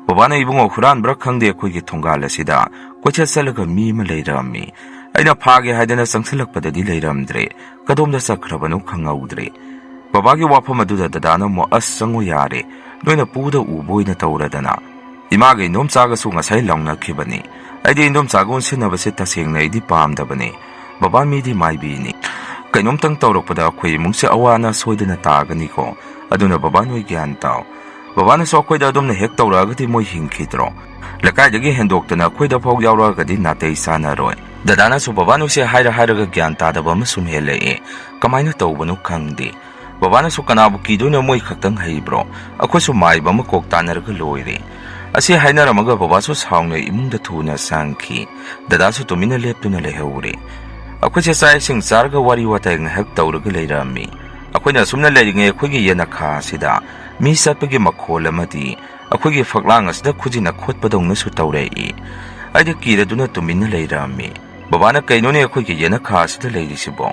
ꯕꯕꯥꯅ, "ꯏꯕꯨꯡꯉꯣ, ꯍꯨꯔꯥꯟꯕ꯭ꯔꯥ ꯈꯪꯗꯦ, ꯑꯩꯈꯣꯏꯒꯤ ꯊꯣꯡꯒꯥꯜ ꯑꯁꯤꯗ ꯀꯣꯏꯆꯠ ꯆꯠꯂꯒ ꯃꯤ ꯑꯃ ꯂꯩꯔꯛꯑꯝꯃꯤ꯫ ꯑꯩꯅ ꯐꯥꯒꯦ ꯍꯥꯏꯗꯅ ꯆꯪꯁꯤꯜꯂꯛꯄꯗꯗꯤ ꯂꯩꯔꯝꯗ꯭ꯔꯦ꯫ ꯀꯗꯣꯝꯗ ꯆꯠꯈ꯭ꯔꯕꯅꯣ ꯈꯪꯍꯧꯗ꯭ꯔꯦ꯫" ꯕꯕꯥꯒꯤ ꯋꯥꯐꯝ ꯑꯗꯨꯗ ꯗꯗꯥꯅ ꯑꯃꯨꯛ, "ꯑꯁ, ꯆꯪꯉꯣ ꯌꯥꯔꯦ, ꯅꯣꯏꯅ ꯄꯨꯗ ꯎꯕ ꯑꯣꯏꯅ ꯇꯧꯔꯗꯅ꯫ ꯏꯃꯥꯒ ꯏꯟꯗꯣꯝꯆꯥꯒꯁꯨ ꯉꯁꯥꯏ ꯂꯥꯎꯅꯈꯤꯕꯅꯤ꯫ ꯑꯩꯗꯤ ꯏꯟꯗꯣꯝꯆꯥꯒ ꯑꯣꯟꯁꯤꯟꯅꯕꯁꯦ ꯇꯁꯦꯡꯅ ꯑꯩꯗꯤ ꯄꯥꯝꯗꯕꯅꯤ꯫ ꯕꯕꯥ, ꯃꯤꯗꯤ ꯃꯥꯏꯕꯤꯅꯤ꯫ ꯀꯩꯅꯣꯝꯇꯪ ꯇꯧꯔꯛꯄꯗ ꯑꯩꯈꯣꯏ ꯏꯃꯨꯡꯁꯦ ꯑꯋꯥ ꯑꯅꯥ ꯁꯣꯏꯗꯅ ꯇꯥꯒꯅꯤꯀꯣ꯫ ꯑꯗꯨꯅ ꯕꯕꯥ, ꯅꯣꯏ ꯒ꯭ꯌꯥꯟ ꯇꯥꯎ꯫ ꯕꯕꯥꯅꯁꯨ ꯑꯩꯈꯣꯏꯗ ꯑꯗꯨꯝꯅ ꯍꯦꯛ ꯇꯧꯔꯛꯑꯒꯗꯤ ꯃꯣꯏ ꯍꯤꯡꯈꯤꯗ꯭ꯔꯣ? ꯂꯩꯀꯥꯏꯗꯒꯤ ꯍꯦꯟꯗꯣꯛꯇꯅ ꯑꯩꯈꯣꯏꯗ ꯐꯥꯎ ꯌꯥꯎꯔꯛꯑꯒꯗꯤ ꯅꯥꯇꯩ ꯆꯥꯅꯔꯣꯏ꯫ ꯗꯗꯥꯅꯁꯨ, "ꯕꯕꯥ, ꯅꯣꯏꯁꯦ ꯍꯥꯏꯔ ꯍꯥꯏꯔꯒ ꯒ꯭ꯌꯥꯟ ꯇꯥꯗꯕ ꯑꯃ ꯁꯨꯝ ꯍꯦꯜꯂꯛꯑꯦ꯫ ꯀꯃꯥꯏꯅ ꯇꯧꯕꯅꯣ ꯈꯪꯗꯦ꯫ ꯕꯕꯥꯅꯁꯨ ꯀꯅꯥꯕꯨ ꯀꯤꯗꯣꯏꯅꯣ, ꯃꯣꯏ ꯈꯛꯇꯪ ꯍꯩꯕ꯭ꯔꯣ? ꯑꯩꯈꯣꯏꯁꯨ ꯃꯥꯏꯕ ꯑꯃ ꯀꯣꯛ ꯇꯥꯟꯅꯔꯒ ꯂꯣꯏꯔꯦ"꯫ ꯑꯁꯤ ꯍꯥꯏꯅꯔꯝꯃꯒ ꯕꯕꯥꯁꯨ ꯁꯥꯎꯅ ꯏꯃꯨꯡꯗ ꯊꯨꯅ ꯆꯪꯈꯤ꯫ ꯗꯗꯥꯁꯨ ꯇꯨꯃꯤꯟꯅ ꯂꯦꯞꯇꯨꯅ ꯂꯩꯍꯧꯔꯦ꯫ ꯑꯩꯈꯣꯏꯁꯦ ꯆꯥꯛ ꯏꯁꯤꯡ ꯆꯥꯔꯒ ꯋꯥꯔꯤ ꯋꯥꯇꯥꯏ ꯉꯥꯏꯍꯥꯛ ꯇꯧꯔꯒ ꯂꯩꯔꯝꯃꯤ꯫ ꯑꯩꯈꯣꯏꯅ ꯑꯁꯨꯝꯅ ꯂꯩꯔꯤꯉꯩ ꯑꯩꯈꯣꯏꯒꯤ ꯌꯦꯅꯈꯥ ꯑꯁꯤꯗ ꯃꯤ ꯆꯠꯄꯒꯤ ꯃꯈꯣꯜ ꯑꯃꯗꯤ ꯑꯩꯈꯣꯏꯒꯤ ꯐꯛꯂꯥꯡ ꯑꯁꯤꯗ ꯈꯨꯖꯤꯟꯅ ꯈꯣꯠꯄꯗꯧꯅꯁꯨ ꯇꯧꯔꯛꯏ꯫ ꯑꯩꯗꯤ ꯀꯤꯔꯗꯨꯅ ꯇꯨꯃꯤꯟꯅ ꯂꯩꯔꯝꯃꯤ꯫ ꯕꯕꯥꯅ, "ꯀꯩꯅꯣꯅꯦ ꯑꯩꯈꯣꯏꯒꯤ ꯌꯦꯅꯈꯥ ꯑꯁꯤꯗ ꯂꯩꯔꯤꯁꯤꯕꯣ?"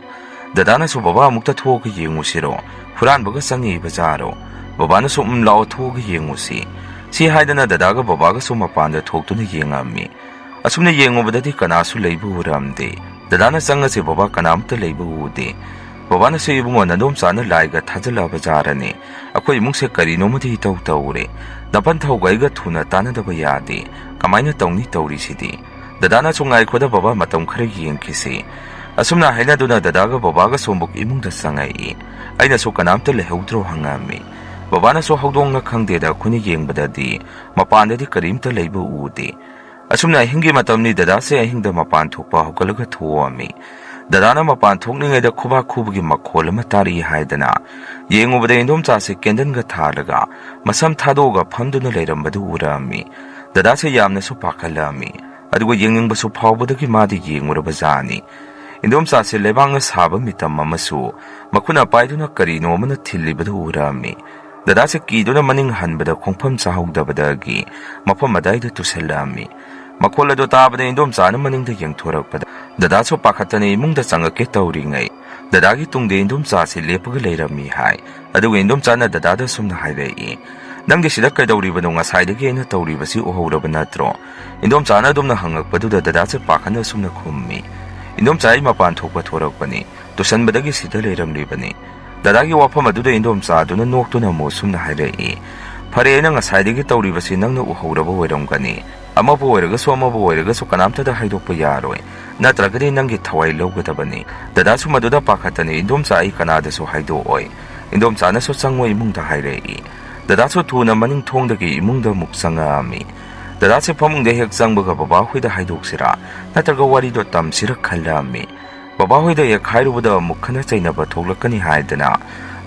ꯗꯗꯥꯅꯁꯨ, "ꯕꯕꯥ, ꯑꯃꯨꯛꯇ ꯊꯣꯛꯑꯒ ꯌꯦꯡꯉꯨꯁꯤꯔꯣ? ꯍꯨꯔꯥꯟꯕꯒ ꯆꯪꯉꯛꯏꯕ ꯖꯥꯔꯣ?" ꯕꯕꯥꯅꯁꯨ, "ꯎꯝ, ꯂꯥꯛꯑꯣ, ꯊꯣꯛꯑꯒ ꯌꯦꯡꯉꯨꯁꯤ"꯫ ꯁꯤ ꯍꯥꯏꯗꯅ ꯗꯗꯥꯒ ꯕꯕꯥꯒꯁꯨ ꯃꯄꯥꯟꯗ ꯊꯣꯛꯇꯨꯅ ꯌꯦꯡꯉꯝꯃꯤ꯫ ꯑꯁꯨꯝꯅ ꯌꯦꯡꯉꯨꯕꯗꯗꯤ ꯀꯅꯥꯁꯨ ꯂꯩꯕ ꯎꯔꯝꯗꯦ꯫ ꯗꯗꯥꯅ ꯆꯪꯉꯁꯤ ꯕꯕꯥ, ꯀꯅꯥꯝꯇ ꯂꯩꯕ ꯎꯗꯦ꯫ ꯕꯕꯥꯅꯁꯨ, "ꯏꯕꯨꯡꯉꯣ, ꯅꯗꯣꯝꯆꯥꯅ ꯂꯥꯏꯒ ꯊꯥꯖꯜꯂꯛꯑꯕ ꯖꯥꯔꯅꯦ꯫ ꯑꯩꯈꯣꯏ ꯏꯃꯨꯡꯁꯦ ꯀꯔꯤꯅꯣꯃꯗꯤ ꯏꯇꯧ ꯇꯧꯔꯦ꯫ ꯅꯄꯟ ꯊꯧꯒ ꯑꯩꯒ ꯊꯨꯅ ꯇꯥꯟꯅꯗꯕ ꯌꯥꯗꯦ꯫ ꯀꯃꯥꯏꯅ ꯇꯧꯅꯤ ꯇꯧꯔꯤꯁꯤꯗꯤ?" ꯗꯗꯥꯅꯁꯨ, "ꯉꯥꯏꯈꯣꯗ ꯕꯕꯥ, ꯃꯇꯝ ꯈꯔ ꯌꯦꯡꯈꯤꯁꯤ"꯫ ꯑꯁꯨꯝꯅ ꯍꯥꯏꯅꯗꯨꯅ ꯗꯗꯥꯒ ꯕꯕꯥꯒ ꯁꯣꯝꯕꯨꯛ ꯏꯃꯨꯡꯗ ꯆꯪꯉꯛꯏ꯫ ꯑꯩꯅꯁꯨ, "ꯀꯅꯥꯝꯇ ꯂꯩꯍꯧꯗ꯭ꯔꯣ?" ꯍꯪꯉꯛꯑꯝꯃꯤ꯫ ꯕꯕꯥꯅꯁꯨ, "ꯍꯧꯗꯣꯡꯅ ꯈꯪꯗꯦꯗ, ꯑꯩꯈꯣꯏꯅ ꯌꯦꯡꯕꯗꯗꯤ ꯃꯄꯥꯟꯗꯗꯤ ꯀꯔꯤꯝꯇ ꯂꯩꯕ ꯎꯗꯦ"꯫ ꯑꯁꯨꯝꯅ ꯑꯍꯤꯡꯒꯤ ꯃꯇꯝꯅꯤ꯫ ꯗꯗꯥꯁꯦ ꯑꯍꯤꯡꯗ ꯃꯄꯥꯟ ꯊꯣꯛꯄ ꯍꯧꯒꯠꯂꯒ ꯊꯣꯛꯑꯝꯃꯤ꯫ ꯗꯗꯥꯅ ꯃꯄꯥꯟ ꯊꯣꯛꯂꯤꯉꯩꯗ ꯈꯨꯕꯥꯛ ꯈꯨꯕꯒꯤ ꯃꯈꯣꯜ ꯑꯃ ꯇꯥꯔꯛꯏ ꯍꯥꯏꯗꯅ ꯌꯦꯡꯉꯨꯕꯗ ꯏꯟꯗꯣꯝꯆꯥꯁꯦ ꯀꯦꯟꯗꯜꯒ ꯊꯥꯜꯂꯒ ꯃꯁꯝ ꯊꯥꯗꯣꯛꯑꯒ ꯐꯝꯗꯨꯅ ꯂꯩꯔꯝꯕꯗꯨ ꯎꯔꯛꯑꯝꯃꯤ꯫ ꯗꯗꯥꯁꯦ ꯌꯥꯝꯅꯁꯨ ꯄꯥꯈꯠꯂꯛꯑꯝꯃꯤ꯫ ꯑꯗꯨꯒ ꯌꯦꯡꯅꯤꯡꯕꯁꯨ ꯐꯥꯎꯕꯗꯒꯤ ꯃꯥꯗꯤ ꯌꯦꯡꯉꯨꯔꯕ ꯖꯥꯠꯅꯤ꯫ ꯏꯟꯗꯣꯝꯆꯥꯁꯦ ꯂꯩꯕꯥꯛꯅ ꯁꯥꯕ ꯃꯤꯇꯝ ꯑꯃꯁꯨ ꯃꯈꯨꯠꯅ ꯄꯥꯏꯗꯨꯅ ꯀꯔꯤꯅꯣ ꯑꯃꯅ ꯊꯤꯜꯂꯤꯕꯗꯨ ꯎꯔꯛꯑꯝꯃꯤ꯫ ꯗꯗꯥꯁꯦ ꯀꯤꯗꯨꯅ ꯃꯅꯤꯡ ꯍꯟꯕꯗ ꯈꯣꯡꯐꯝ ꯆꯥꯍꯧꯗꯕꯗꯒꯤ ꯃꯐꯝ ꯑꯗꯥꯏꯗ ꯇꯨꯁꯜꯂꯛꯑꯝꯃꯤ꯫ ꯃꯈꯣꯜ ꯑꯗꯨ ꯇꯥꯕꯗ ꯏꯟꯗꯣꯝꯆꯥꯅ ꯃꯅꯤꯡꯗ ꯌꯦꯡꯊꯣꯔꯛꯄꯗ ꯗꯗꯥꯁꯨ ꯄꯥꯈꯠꯇꯅ ꯏꯃꯨꯡꯗ ꯆꯪꯉꯛꯀꯦ ꯇꯧꯔꯤꯉꯩ, ꯗꯗꯥꯒꯤ ꯇꯨꯡꯗ ꯏꯟꯗꯣꯝꯆꯥꯁꯤ ꯂꯦꯞꯄꯒ ꯂꯩꯔꯝꯃꯤ ꯍꯥꯏ꯫ ꯑꯗꯨꯒ ꯏꯟꯗꯣꯝꯆꯥꯅ ꯗꯗꯥꯗ ꯑꯁꯨꯝꯅ ꯍꯥꯏꯔꯛꯏ, "ꯅꯪꯗꯤ ꯁꯤꯗ ꯀꯩꯗꯧꯔꯤꯕꯅꯣ? ꯉꯁꯥꯏꯗꯒꯤ ꯑꯩꯅ ꯇꯧꯔꯤꯕꯁꯤ ꯎꯍꯧꯔꯕ ꯅꯠꯇ꯭ꯔꯣ?" ꯏꯟꯗꯣꯝꯆꯥꯅ ꯑꯗꯨꯝꯅ ꯍꯪꯉꯛꯄꯗꯨꯗ ꯗꯗꯥꯁꯦ ꯄꯥꯈꯠꯅ ꯑꯁꯨꯝꯅ ꯈꯨꯝꯃꯤ, "ꯏꯟꯗꯣꯝꯆꯥ, ꯑꯩ ꯃꯄꯥꯟ ꯊꯣꯛꯄ ꯊꯣꯔꯛꯄꯅꯤ꯫ ꯇꯨꯁꯟꯕꯗꯒꯤ ꯁꯤꯗ ꯂꯩꯔꯝꯂꯤꯕꯅꯤ"꯫ ꯗꯗꯥꯒꯤ ꯋꯥꯐꯝ ꯑꯗꯨꯗ ꯏꯟꯗꯣꯝꯆꯥ ꯑꯗꯨꯅ ꯅꯣꯛꯇꯨꯅ ꯑꯃꯨꯛ ꯑꯁꯨꯝꯅ ꯍꯥꯏꯔꯛꯏ, "ꯐꯔꯦ, ꯑꯩꯅ ꯉꯁꯥꯏꯗꯒꯤ ꯇꯧꯔꯤꯕꯁꯤ ꯅꯪꯅ ꯎꯍꯧꯔꯕ ꯑꯣꯏꯔꯝꯒꯅꯤ꯫ ꯑꯃꯕꯨ ꯑꯣꯏꯔꯒꯁꯨ ꯑꯃꯕꯨ ꯑꯣꯏꯔꯒꯁꯨ ꯀꯅꯥꯝꯇꯗ ꯍꯥꯏꯗꯣꯛꯄ ꯌꯥꯔꯣꯏ, ꯅꯠꯇ꯭ꯔꯒꯗꯤ ꯅꯪꯒꯤ ꯊꯋꯥꯏ ꯂꯧꯒꯗꯕꯅꯤ"꯫ ꯗꯗꯥꯁꯨ ꯃꯗꯨꯗ ꯄꯥꯈꯠꯇꯅ, "ꯏꯟꯗꯣꯝꯆꯥ, ꯑꯩ ꯀꯅꯥꯗꯁꯨ ꯍꯥꯏꯗꯣꯛꯑꯣꯏ"꯫ ꯏꯟꯗꯣꯝꯆꯥꯅꯁꯨ, "ꯆꯪꯉꯣ" ꯏꯃꯨꯡꯗ ꯍꯥꯏꯔꯛꯏ꯫ ꯗꯗꯥꯁꯨ ꯊꯨꯅ ꯃꯅꯤꯡ ꯊꯣꯡꯗꯒꯤ ꯏꯃꯨꯡꯗ ꯑꯃꯨꯛ ꯆꯪꯉꯛꯑꯝꯃꯤ꯫ ꯗꯗꯥꯁꯦ ꯐꯃꯨꯡꯗ ꯍꯦꯛ ꯆꯪꯕꯒ ꯕꯕꯥꯍꯣꯏꯗ ꯍꯥꯏꯗꯣꯛꯁꯤꯔꯥ ꯅꯠꯇ꯭ꯔꯒ ꯋꯥꯔꯤꯗꯣ ꯇꯝꯁꯤꯔꯥ ꯈꯜꯂꯝꯃꯤ꯫ ꯕꯕꯥꯍꯣꯏꯗ ꯍꯦꯛ ꯍꯥꯏꯔꯨꯕꯗ ꯑꯃꯨꯛ ꯈꯠꯅ ꯆꯩꯅꯕ ꯊꯣꯛꯂꯛꯀꯅꯤ ꯍꯥꯏꯗꯅ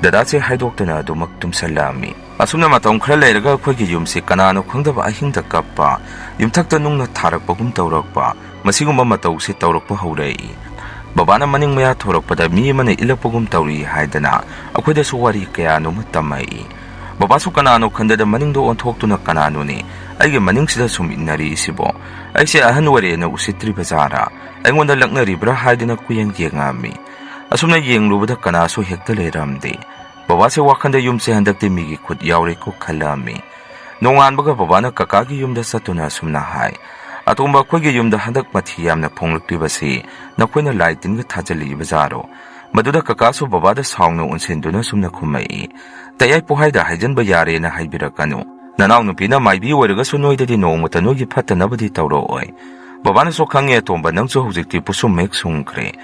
ꯗꯗꯥꯁꯦ ꯍꯥꯏꯗꯣꯛꯇꯅ ꯑꯗꯨꯃꯛ ꯇꯨꯝꯁꯜꯂꯝꯃꯤ꯫ ꯑꯁꯨꯝꯅ ꯃꯇꯝ ꯈꯔ ꯂꯩꯔꯒ ꯑꯩꯈꯣꯏꯒꯤ ꯌꯨꯝꯁꯤ ꯀꯅꯥꯅꯣ ꯈꯪꯗꯕ ꯑꯍꯤꯡꯗ ꯀꯞꯄ, ꯌꯨꯝꯊꯛꯇ ꯅꯨꯡꯅ ꯊꯥꯔꯛꯄꯒꯨꯝ ꯇꯧꯔꯛꯄ, ꯃꯁꯤꯒꯨꯝꯕ ꯃꯇꯧꯁꯤ ꯇꯧꯔꯛꯄ ꯍꯧꯔꯛꯏ꯫ ꯕꯕꯥꯅ ꯃꯅꯤꯡ ꯃꯌꯥ ꯊꯣꯔꯛꯄꯗ ꯃꯤ ꯑꯃꯅ ꯏꯜꯂꯛꯄꯒꯨꯝ ꯇꯧꯔꯤ ꯍꯥꯏꯗꯅ ꯑꯩꯈꯣꯏꯗꯁꯨ ꯋꯥꯔꯤ ꯀꯌꯥꯅꯣꯃ ꯇꯝꯃꯛꯏ꯫ ꯕꯕꯥꯁꯨ ꯀꯅꯥꯅꯣ ꯈꯟꯗꯅ ꯃꯅꯤꯡꯗ ꯑꯣꯟꯊꯣꯛꯇꯨꯅ, "ꯀꯅꯥꯅꯣꯅꯦ? ꯑꯩꯒꯤ ꯃꯅꯤꯡꯁꯤꯗ ꯁꯨꯝ ꯏꯟꯅꯔꯤꯁꯤꯕꯣ? ꯑꯩꯁꯦ ꯑꯍꯟ ꯑꯣꯏꯔꯦꯅ ꯎꯁꯤꯠꯇ꯭ꯔꯤꯕ ꯖꯥꯔꯥ? ꯑꯩꯉꯣꯟꯗ ꯂꯛꯅꯔꯤꯕ꯭ꯔꯥ?" ꯍꯥꯏꯗꯅ ꯀꯨꯌꯦꯡ ꯌꯦꯡꯉꯛꯑꯝꯃꯤ꯫ ꯑꯁꯨꯝꯅ ꯌꯦꯡꯂꯨꯕꯗ ꯀꯅꯥꯁꯨ ꯍꯦꯛꯇ ꯂꯩꯔꯝꯗꯦ꯫ ꯕꯕꯥꯁꯦ ꯋꯥꯈꯟꯗ ꯌꯨꯝꯁꯦ ꯍꯟꯗꯛꯇꯤ ꯃꯤꯒꯤ ꯈꯨꯠ ꯌꯥꯎꯔꯦꯀꯣ ꯈꯜꯂꯝꯃꯤ꯫ ꯅꯣꯡꯉꯥꯟꯕꯒ ꯕꯕꯥꯅ ꯀꯀꯥꯒꯤ ꯌꯨꯝꯗ ꯆꯠꯇꯨꯅ ꯑꯁꯨꯝꯅ ꯍꯥꯏ, "ꯑꯇꯣꯝꯕ, ꯑꯩꯈꯣꯏꯒꯤ ꯌꯨꯝꯗ ꯍꯟꯗꯛ ꯃꯊꯤ ꯌꯥꯝꯅ ꯐꯣꯡꯂꯛꯂꯤꯕꯁꯤ ꯅꯈꯣꯏꯅ ꯂꯥꯏ ꯇꯤꯟꯒ ꯊꯥꯖꯤꯜꯂꯛꯏꯕ ꯖꯥꯔꯣ?" ꯃꯗꯨꯗ ꯀꯀꯥꯁꯨ ꯕꯕꯥꯗ ꯁꯥꯎꯅ ꯑꯣꯟꯁꯤꯟꯗꯨꯅ ꯑꯁꯨꯝꯅ ꯈꯨꯝꯃꯛꯏ, "ꯇꯌꯥꯏ ꯄꯣꯍꯥꯏꯗ ꯍꯥꯏꯖꯟꯕ ꯌꯥꯔꯦꯅ ꯍꯥꯏꯕꯤꯔꯛꯀꯅꯨ꯫ ꯅꯅꯥꯎꯅꯨꯄꯤꯅ ꯃꯥꯏꯕꯤ ꯑꯣꯏꯔꯒꯁꯨ ꯅꯣꯏꯗꯗꯤ ꯅꯣꯡꯃꯇ ꯅꯣꯏꯒꯤ ꯐꯠꯇꯅꯕꯗꯤ ꯇꯧꯔꯛꯑꯣꯏ꯫ ꯕꯕꯥꯅꯁꯨ ꯈꯪꯉꯦ ꯑꯇꯣꯝꯕ, ꯅꯪꯁꯨ ꯍꯧꯖꯤꯛꯇꯤ ꯄꯨꯁꯨꯝ ꯍꯦꯛ ꯁꯨꯡꯈ꯭ꯔꯦ꯫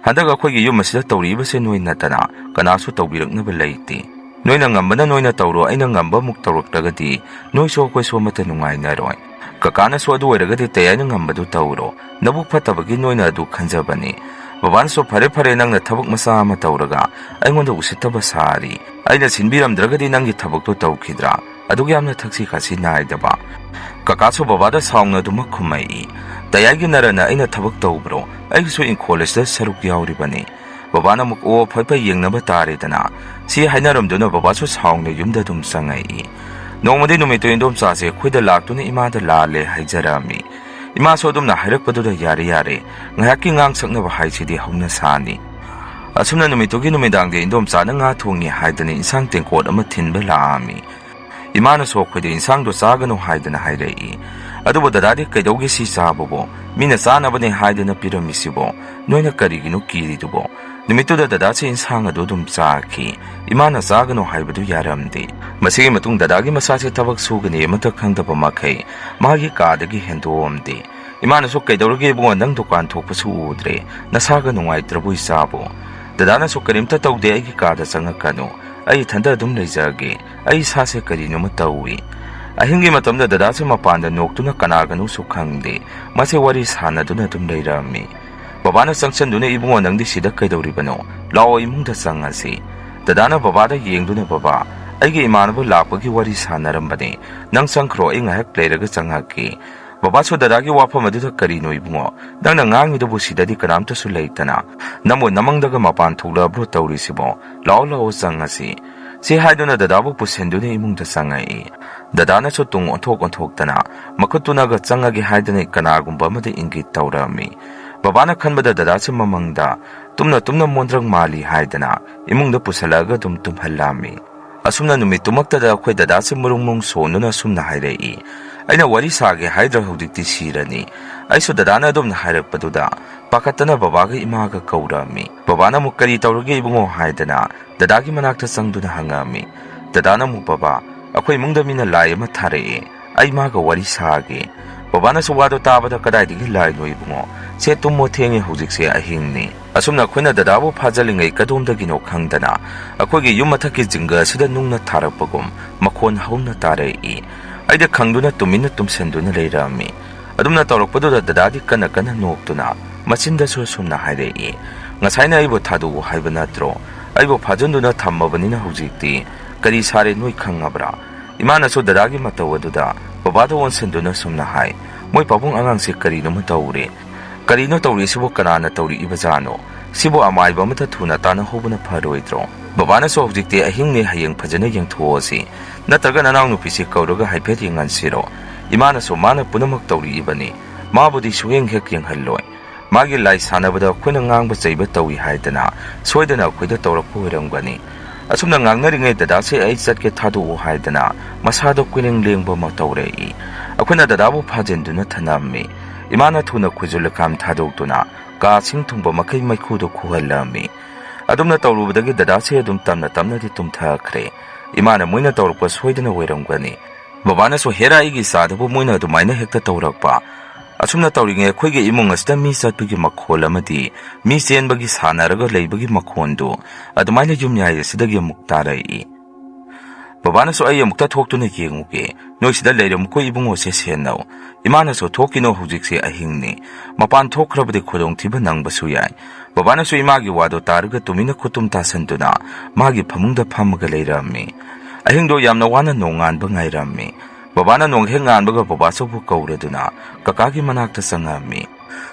ꯍꯟꯗꯛ ꯑꯩꯈꯣꯏꯒꯤ ꯌꯨꯝ ꯑꯁꯤꯗ ꯇꯧꯔꯤꯕꯁꯦ ꯅꯣꯏ ꯅꯠꯇꯅ ꯀꯅꯥꯁꯨ ꯇꯧꯕꯤꯔꯛꯅꯕ ꯂꯩꯇꯦ꯫ ꯅꯣꯏꯅ ꯉꯝꯕꯅ ꯅꯣꯏꯅ ꯇꯧꯔꯣ, ꯑꯩꯅ ꯉꯝꯕ ꯑꯃꯨꯛ ꯇꯧꯔꯛꯇ꯭ꯔꯒꯗꯤ ꯅꯣꯏꯁꯨ ꯑꯩꯈꯣꯏꯁꯨ ꯑꯃꯠꯇ ꯅꯨꯡꯉꯥꯏꯅꯔꯣꯏ꯫ ꯀꯀꯥꯅꯁꯨ ꯑꯗꯨ ꯑꯣꯏꯔꯒꯗꯤ ꯇꯌꯥꯏꯅ ꯉꯝꯕꯗꯨ ꯇꯧꯔꯣ꯫ ꯅꯕꯨꯛ ꯐꯠꯇꯕꯒꯤ ꯅꯣꯏꯅ ꯑꯗꯨ ꯈꯟꯖꯕꯅꯤ꯫ ꯕꯕꯥꯅꯁꯨ, 'ꯐꯔꯦ, ꯐꯔꯦ, ꯅꯪꯅ ꯊꯕꯛ ꯃꯆꯥ ꯑꯃ ꯇꯧꯔꯒ ꯑꯩꯉꯣꯟꯗ ꯎꯁꯤꯠꯇꯕ ꯁꯥꯔꯤ꯫ ꯑꯩꯅ ꯁꯤꯟꯕꯤꯔꯝꯗ꯭ꯔꯒꯗꯤ ꯅꯪꯒꯤ ꯊꯕꯛꯇꯣ ꯇꯧꯈꯤꯗ꯭ꯔꯥ?' ꯑꯗꯨꯛ ꯌꯥꯝꯅ ꯊꯛꯁꯤ ꯈꯥꯁꯤ ꯅꯥꯏꯗꯕ꯫ ꯀꯀꯥꯁꯨ ꯕꯕꯥꯗ ꯁꯥꯎꯅꯗꯨꯃꯛ ꯈꯨꯝꯃꯛꯏ, "ꯇꯌꯥꯏꯒꯤ ꯅꯔꯟꯅ ꯑꯩꯅ ꯊꯕꯛ ꯇꯧꯕ꯭ꯔꯣ? ꯑꯩꯒꯤꯁꯨ ꯏꯪꯈꯣꯜ ꯑꯁꯤꯗ ꯁꯔꯨꯛ ꯌꯥꯎꯔꯤꯕꯅꯤ꯫" ꯕꯕꯥꯅ ꯑꯃꯨꯛ, "ꯑꯣ, ꯐꯩ ꯐꯩ, ꯌꯦꯡꯅꯕ ꯇꯥꯔꯦꯗꯅ꯫" ꯁꯤ ꯍꯥꯏꯅꯔꯝꯗꯨꯅ ꯕꯕꯥꯁꯨ ꯁꯥꯎꯅ ꯌꯨꯝꯗ ꯑꯗꯨꯝ ꯆꯪꯉꯛꯏ꯫ ꯅꯣꯡꯃꯗꯤ ꯅꯨꯃꯤꯠꯇꯨ ꯏꯟꯗꯣꯝꯆꯥꯁꯦ ꯑꯩꯈꯣꯏꯗ ꯂꯥꯛꯇꯨꯅ ꯏꯃꯥꯗ ꯂꯥꯜꯂꯦ ꯍꯥꯏꯖꯔꯛꯑꯝꯃꯤ꯫ ꯏꯃꯥꯁꯨ ꯑꯗꯨꯝꯅ ꯍꯥꯏꯔꯛꯄꯗꯨꯗ, "ꯌꯥꯔꯦ, ꯌꯥꯔꯦ, ꯉꯥꯏꯍꯥꯛꯀꯤ ꯉꯥꯡ ꯁꯛꯅꯕ ꯍꯥꯏꯁꯤꯗꯤ ꯍꯧꯅ ꯁꯥꯅꯤ꯫" ꯑꯁꯨꯝꯅ ꯅꯨꯃꯤꯠꯇꯨꯒꯤ ꯅꯨꯃꯤꯗꯥꯡꯗꯤ ꯏꯟꯗꯣꯝꯆꯥꯅ ꯉꯥ ꯊꯣꯡꯉꯤ ꯍꯥꯏꯗꯅ ꯏꯟꯁꯥꯡ ꯇꯦꯡꯀꯣꯠ ꯑꯃ ꯊꯤꯟꯕ ꯂꯥꯛꯑꯝꯃꯤ꯫ ꯏꯃꯥꯅꯁꯨ ꯑꯩꯈꯣꯏꯗ ꯏꯟꯁꯥꯡꯗꯣ ꯆꯥꯒꯅꯨ ꯍꯥꯏꯗꯅ ꯍꯥꯏꯔꯛꯏ꯫ "ꯑꯗꯨꯕꯨ ꯗꯗꯥꯗꯤ ꯀꯩꯗꯧꯒꯦ ꯁꯤ ꯆꯥꯕꯕꯨ? ꯃꯤꯅ ꯆꯥꯅꯕꯅꯦ ꯍꯥꯏꯗꯅ ꯄꯤꯔꯝꯃꯤꯁꯤꯕꯣ? ꯅꯣꯏꯅ ꯀꯔꯤꯒꯤꯅꯣ ꯀꯤꯔꯤꯗꯨꯕꯣ?" ꯅꯨꯃꯤꯠꯇꯨꯗ ꯗꯗꯥꯁꯦ ꯏꯟꯁꯥꯡ ꯑꯗꯨ ꯑꯗꯨꯝ ꯆꯥꯈꯤ꯫ ꯏꯃꯥꯅ ꯆꯥꯒꯅꯨ ꯍꯥꯏꯕꯗꯨ ꯌꯥꯔꯝꯗꯦ꯫ ꯃꯁꯤꯒꯤ ꯃꯇꯨꯡ ꯗꯗꯥꯒꯤ ꯃꯁꯥꯁꯦ ꯊꯕꯛ ꯁꯨꯒꯅꯤ ꯑꯃꯠꯇ ꯈꯪꯗꯕ ꯃꯈꯩ ꯃꯥꯒꯤ ꯀꯥꯗꯒꯤ ꯍꯦꯟꯗꯣꯛꯑꯝꯗꯦ꯫ ꯏꯃꯥꯅꯁꯨ, "ꯀꯩꯗꯧꯔꯒꯦ ꯏꯕꯨꯡꯉꯣ, ꯅꯪ ꯗꯨꯀꯥꯟ ꯊꯣꯛꯄꯁꯨ ꯎꯗ꯭ꯔꯦ, ꯅꯁꯥꯒ ꯅꯨꯡꯉꯥꯏꯇ꯭ꯔꯕꯣ ꯏꯆꯥꯕꯨ?" ꯗꯗꯥꯅꯁꯨ, "ꯀꯔꯤꯝꯇ ꯇꯧꯗꯦ, ꯑꯩꯒꯤ ꯀꯥꯗ ꯆꯪꯉꯛꯀꯅꯨ, ꯑꯩ ꯏꯊꯟꯇ ꯑꯗꯨꯝ ꯂꯩꯖꯒꯦ, ꯑꯩ ꯏꯁꯥꯁꯦ ꯀꯔꯤꯅꯣꯃ ꯇꯧꯏ꯫" ꯑꯍꯤꯡꯒꯤ ꯃꯇꯝꯗ ꯗꯗꯥꯁꯦ ꯃꯄꯥꯟꯗ ꯅꯣꯛꯇꯨꯅ ꯀꯅꯥꯒꯅꯣꯁꯨ ꯈꯪꯗꯦ, ꯃꯁꯦ ꯋꯥꯔꯤ ꯁꯥꯟꯅꯗꯨꯅ ꯑꯗꯨꯝ ꯂꯩꯔꯝꯃꯤ꯫ ꯕꯕꯥꯅ ꯆꯪꯁꯤꯟꯗꯨꯅ, "ꯏꯕꯨꯡꯉꯣ, ꯅꯪꯗꯤ ꯁꯤꯗ ꯀꯩꯗꯧꯔꯤꯕꯅꯣ? ꯂꯥꯛꯑꯣ, ꯏꯃꯨꯡꯗ ꯆꯪꯉꯁꯤ꯫" ꯗꯗꯥꯅ ꯕꯕꯥꯗ ꯌꯦꯡꯗꯨꯅ, "ꯕꯕꯥ, ꯑꯩꯒꯤ ꯏꯃꯥꯟꯅꯕ ꯂꯥꯛꯄꯒꯤ ꯋꯥꯔꯤ ꯁꯥꯟꯅꯔꯝꯕꯅꯤ꯫ ꯅꯪ ꯆꯪꯈ꯭ꯔꯣ, ꯑꯩ ꯉꯥꯏꯍꯥꯛ ꯂꯩꯔꯒ ꯆꯪꯉꯛꯀꯦ꯫" ꯕꯕꯥꯁꯨ ꯗꯗꯥꯒꯤ ꯋꯥꯐꯝ ꯑꯗꯨꯗ, "ꯀꯔꯤꯅꯣ ꯏꯕꯨꯡꯉꯣ? ꯅꯪꯅ ꯉꯥꯡꯉꯤꯗꯨꯕꯨ ꯁꯤꯗꯗꯤ ꯀꯅꯥꯝꯇꯁꯨ ꯂꯩꯇꯅ? ꯅꯪꯕꯨ ꯅꯃꯪꯗꯒ ꯃꯄꯥꯟ ꯊꯣꯛꯂꯛꯑꯕ꯭ꯔꯣ ꯇꯧꯔꯤꯁꯤꯕꯣ? ꯂꯥꯛꯑꯣ, ꯂꯥꯛꯑꯣ, ꯆꯪꯉꯁꯤ꯫" ꯁꯤ ꯍꯥꯏꯗꯨꯅ ꯗꯗꯥꯕꯨ ꯄꯨꯁꯤꯟꯗꯨꯅ ꯏꯃꯨꯡꯗ ꯆꯪꯉꯛꯏ꯫ ꯗꯗꯥꯅꯁꯨ ꯇꯨꯡ ꯑꯣꯟꯊꯣꯛ ꯑꯣꯟꯊꯣꯛꯇꯅ ꯃꯈꯨꯠꯇꯨꯅꯒ ꯆꯪꯉꯒꯦ ꯍꯥꯏꯗꯅ ꯀꯅꯥꯒꯨꯝꯕ ꯑꯃꯗ ꯏꯪꯒꯤꯠ ꯇꯧꯔꯝꯃꯤ꯫ ꯕꯕꯥꯅ ꯈꯟꯕꯗ ꯗꯗꯥꯁꯦ ꯃꯃꯪꯗ ꯇꯨꯝꯅ ꯇꯨꯝꯅ ꯃꯣꯟꯗ꯭ꯔꯪ ꯃꯥꯜꯂꯤ ꯍꯥꯏꯗꯅ ꯏꯃꯨꯡꯗ ꯄꯨꯁꯜꯂꯛꯑꯒ ꯑꯗꯨꯝ ꯇꯨꯝꯍꯜꯂꯝꯃꯤ꯫ ꯑꯁꯨꯝꯅ ꯅꯨꯃꯤꯠꯇꯨꯃꯛꯇꯗ ꯑꯩꯈꯣꯏ ꯗꯗꯥꯁꯦ ꯃꯔꯨꯝ ꯃꯔꯨꯝ ꯁꯣꯟꯗꯨꯅ ꯑꯁꯨꯝꯅ ꯍꯥꯏꯔꯛꯏ, "ꯑꯩꯅ ꯋꯥꯔꯤ ꯁꯥꯒꯦ ꯍꯥꯏꯗ꯭ꯔꯥ ꯍꯧꯖꯤꯛꯇꯤ ꯁꯤꯔꯅꯤ꯫" ꯑꯩꯁꯨ ꯗꯗꯥꯅ ꯑꯗꯨꯝꯅ ꯍꯥꯏꯔꯛꯄꯗꯨꯗ ꯄꯥꯈꯠꯇꯅ ꯕꯕꯥꯒ ꯏꯃꯥꯒ ꯀꯧꯔꯝꯃꯤ꯫ ꯕꯕꯥꯅ ꯑꯃꯨꯛ, "ꯀꯔꯤ ꯇꯧꯔꯒꯦ ꯏꯕꯨꯡꯉꯣ?" ꯍꯥꯏꯗꯅ ꯗꯗꯥꯒꯤ ꯃꯅꯥꯛꯇ ꯆꯪꯗꯨꯅ ꯍꯪꯉꯛꯑꯝꯃꯤ꯫ ꯗꯗꯥꯅ ꯑꯃꯨꯛ, "ꯕꯕꯥ, ꯑꯩꯈꯣꯏ ꯏꯃꯨꯡꯗ ꯃꯤꯅ ꯂꯥꯏ ꯑꯃ ꯊꯥꯔꯛꯑꯦ, ꯑꯩ ꯃꯥꯒ ꯋꯥꯔꯤ ꯁꯥꯒꯦ꯫" ꯕꯕꯥꯅꯁꯨ ꯋꯥꯗꯣ ꯇꯥꯕꯗ, "ꯀꯗꯥꯏꯗꯒꯤ ꯂꯥꯏꯅꯣ ꯏꯕꯨꯡꯉꯣ? ꯁꯦ, ꯇꯨꯝꯃꯣ, ꯊꯦꯡꯉꯦ, ꯍꯧꯖꯤꯛꯁꯦ ꯑꯍꯤꯡꯅꯤ꯫" ꯑꯁꯨꯝꯅ ꯑꯩꯈꯣꯏꯅ ꯗꯗꯥꯕꯨ ꯐꯥꯖꯜꯂꯤꯉꯩ ꯀꯗꯣꯝꯗꯒꯤꯅꯣ ꯈꯪꯗꯅ ꯑꯩꯈꯣꯏꯒꯤ ꯌꯨꯝ ꯃꯊꯛꯀꯤ ꯖꯤꯡꯒ ꯑꯁꯤꯗ ꯅꯨꯡꯅ ꯊꯥꯔꯛꯄꯒꯨꯝ ꯃꯈꯣꯟ ꯍꯧꯅ ꯇꯥꯔꯛꯏ꯫ ꯑꯩꯗꯤ ꯈꯪꯗꯨꯅ ꯇꯨꯃꯤꯟꯅ ꯇꯨꯝꯁꯤꯟꯗꯨꯅ ꯂꯩꯔꯝꯃꯤ꯫ ꯑꯗꯨꯝꯅ ꯇꯧꯔꯛꯄꯗꯨꯗ ꯗꯗꯥꯗꯤ ꯀꯟꯅ ꯀꯟꯅ ꯅꯣꯛꯇꯨꯅ ꯃꯆꯤꯟꯗꯁꯨ ꯑꯁꯨꯝꯅ ꯍꯥꯏꯔꯛꯏ, "ꯉꯁꯥꯏꯅ ꯑꯩꯕꯨ ꯊꯥꯗꯣꯛꯎ ꯍꯥꯏꯕ ꯅꯠꯇ꯭ꯔꯣ? ꯑꯩꯕꯨ ꯐꯥꯖꯤꯟꯗꯨꯅ ꯊꯝꯃꯕꯅꯤꯅ ꯍꯧꯖꯤꯛꯇꯤ ꯀꯔꯤ ꯁꯥꯔꯦ ꯅꯣꯏ ꯈꯪꯉꯕ꯭ꯔꯥ?" ꯏꯃꯥꯅꯁꯨ ꯗꯗꯥꯒꯤ ꯃꯇꯧ ꯑꯗꯨꯗ ꯕꯕꯥꯗ ꯑꯣꯟꯁꯤꯟꯗꯨꯅ ꯑꯁꯨꯝꯅ ꯍꯥꯏ, "ꯃꯣꯏ ꯄꯥꯕꯨꯡ ꯑꯉꯥꯡꯁꯦ ꯀꯔꯤꯅꯣꯃ ꯇꯧꯔꯦ꯫ ꯀꯔꯤꯅꯣ ꯇꯧꯔꯤꯁꯤꯕꯨ? ꯀꯅꯥꯅ ꯇꯧꯔꯛꯏꯕꯖꯥꯠꯅꯣ? ꯁꯤꯕꯨ ꯑꯃꯥꯏꯕ ꯑꯃꯗ ꯊꯨꯅ ꯇꯥꯟꯅꯍꯧꯕꯅ ꯐꯔꯣꯏꯗ꯭ꯔꯣ? ꯕꯕꯥꯅꯁꯨ ꯍꯧꯖꯤꯛꯇꯤ ꯑꯍꯤꯡꯅꯦ, ꯍꯌꯦꯡ ꯐꯖꯅ ꯌꯦꯡꯊꯣꯛꯑꯁꯤ꯫ ꯅꯠꯇ꯭ꯔꯒ ꯅꯅꯥꯎꯅꯨꯄꯤꯁꯤ ꯀꯧꯔꯒ ꯍꯥꯏꯐꯦꯠ ꯌꯦꯡꯍꯟꯁꯤꯔꯣ? ꯏꯃꯥꯅꯁꯨ ꯃꯥꯅ ꯄꯨꯝꯅꯃꯛ ꯇꯧꯔꯛꯏꯕꯅꯤ꯫ ꯃꯥꯕꯨꯗꯤ ꯁꯨꯡꯌꯦꯡ ꯍꯦꯛ ꯌꯦꯡꯍꯜꯂꯣꯏ꯫ ꯃꯥꯒꯤ ꯂꯥꯏ ꯁꯥꯟꯅꯕꯗ ꯑꯩꯈꯣꯏꯅ ꯉꯥꯡꯕ ꯆꯩꯕ ꯇꯧꯏ ꯍꯥꯏꯗꯅ ꯁꯣꯏꯗꯅ ꯑꯩꯈꯣꯏꯗ ꯇꯧꯔꯛꯄ ꯑꯣꯏꯔꯝꯒꯅꯤ꯫" ꯑꯁꯨꯝꯅ ꯉꯥꯡꯅꯔꯤꯉꯩ ꯗꯗꯥꯁꯦ ꯑꯩ ꯆꯠꯀꯦ ꯊꯥꯗꯣꯛꯎ ꯍꯥꯏꯗꯅ ꯃꯁꯥꯗꯣ ꯀꯣꯏꯂꯦꯡ ꯂꯦꯡꯕ ꯑꯃ ꯇꯧꯔꯛꯏ꯫ ꯑꯩꯈꯣꯏꯅ ꯗꯗꯥꯕꯨ ꯐꯥꯖꯤꯟꯗꯨꯅ ꯊꯅꯝꯃꯤ꯫ ꯏꯃꯥꯅ ꯊꯨꯅ ꯈꯣꯏꯖꯨ ꯂꯩꯈꯥꯝ ꯊꯥꯗꯣꯛꯇꯨꯅ ꯀꯥ ꯁꯤꯡ ꯊꯨꯡꯕ ꯃꯈꯩ ꯃꯩꯈꯨꯗꯨ ꯈꯨꯍꯜꯂꯝꯃꯤ꯫ ꯑꯗꯨꯝꯅ ꯇꯧꯔꯨꯕꯗꯒꯤ ꯗꯗꯥꯁꯦ ꯑꯗꯨꯝ ꯇꯞꯅ ꯇꯞꯅꯗꯤ ꯇꯨꯝꯊꯈ꯭ꯔꯦ꯫ ꯏꯃꯥꯅ ꯃꯣꯏꯅ ꯇꯧꯔꯛꯄ ꯁꯣꯏꯗꯅ ꯑꯣꯏꯔꯝꯒꯅꯤ꯫ ꯕꯕꯥꯅꯁꯨ, "ꯍꯦꯔꯥ, ꯑꯩꯒꯤ ꯏꯆꯥꯗꯨꯕꯨ ꯃꯣꯏꯅ ꯑꯗꯨꯃꯥꯏꯅ ꯍꯦꯛꯇ ꯇꯧꯔꯛꯄ?" ꯑꯁꯨꯝꯅ ꯇꯧꯔꯤꯉꯩ ꯑꯩꯈꯣꯏꯒꯤ ꯏꯃꯨꯡ ꯑꯁꯤꯗ ꯃꯤ ꯆꯠꯄꯒꯤ ꯃꯈꯣꯜ ꯑꯃꯗꯤ ꯃꯤ ꯆꯦꯟꯕꯒꯤ, ꯁꯥꯟꯅꯔꯒ ꯂꯩꯕꯒꯤ ꯃꯈꯣꯟꯗꯨ ꯑꯗꯨꯃꯥꯏꯅ ꯌꯨꯝꯌꯥꯏ ꯑꯁꯤꯗꯒꯤ ꯑꯃꯨꯛ ꯇꯥꯔꯛꯏ꯫ ꯕꯕꯥꯅꯁꯨ, "ꯑꯩ ꯑꯃꯨꯛꯇ ꯊꯣꯛꯇꯨꯅ ꯌꯦꯡꯉꯨꯒꯦ, ꯅꯣꯏꯁꯤꯗ ꯂꯩꯔꯝꯃꯨꯀꯣ ꯏꯕꯨꯡꯉꯣꯁꯦ ꯁꯦꯟꯅꯧ꯫ ꯏꯃꯥꯅꯁꯨ, 'ꯊꯣꯛꯈꯤꯅꯣ, ꯍꯧꯖꯤꯛꯁꯦ ꯑꯍꯤꯡꯅꯤ, ꯃꯄꯥꯟ ꯊꯣꯛꯈ꯭ꯔꯕꯗꯤ ꯈꯨꯗꯣꯡꯊꯤꯕ ꯅꯪꯕꯁꯨ ꯌꯥꯏ.'" ꯕꯕꯥꯅꯁꯨ ꯏꯃꯥꯒꯤ ꯋꯥꯗꯣ ꯇꯥꯔꯒ ꯇꯨꯃꯤꯟꯅ ꯈꯨꯠꯇꯨꯝ ꯇꯥꯁꯟꯗꯨꯅ ꯃꯥꯒꯤ ꯐꯃꯨꯡꯗ ꯐꯝꯃꯒ ꯂꯩꯔꯝꯃꯤ꯫ ꯑꯍꯤꯡꯗꯣ ꯌꯥꯝꯅ ꯋꯥꯅ ꯅꯣꯡꯉꯥꯟꯕ ꯉꯥꯏꯔꯝꯃꯤ꯫ ꯕꯕꯥꯅ ꯅꯣꯡ ꯍꯦꯛ ꯉꯥꯟꯕꯒ ꯕꯕꯥꯆꯧꯕꯨ ꯀꯧꯔꯗꯨꯅ ꯀꯀꯥꯒꯤ ꯃꯅꯥꯛꯇ ꯆꯪꯉꯛꯑꯝꯃꯤ꯫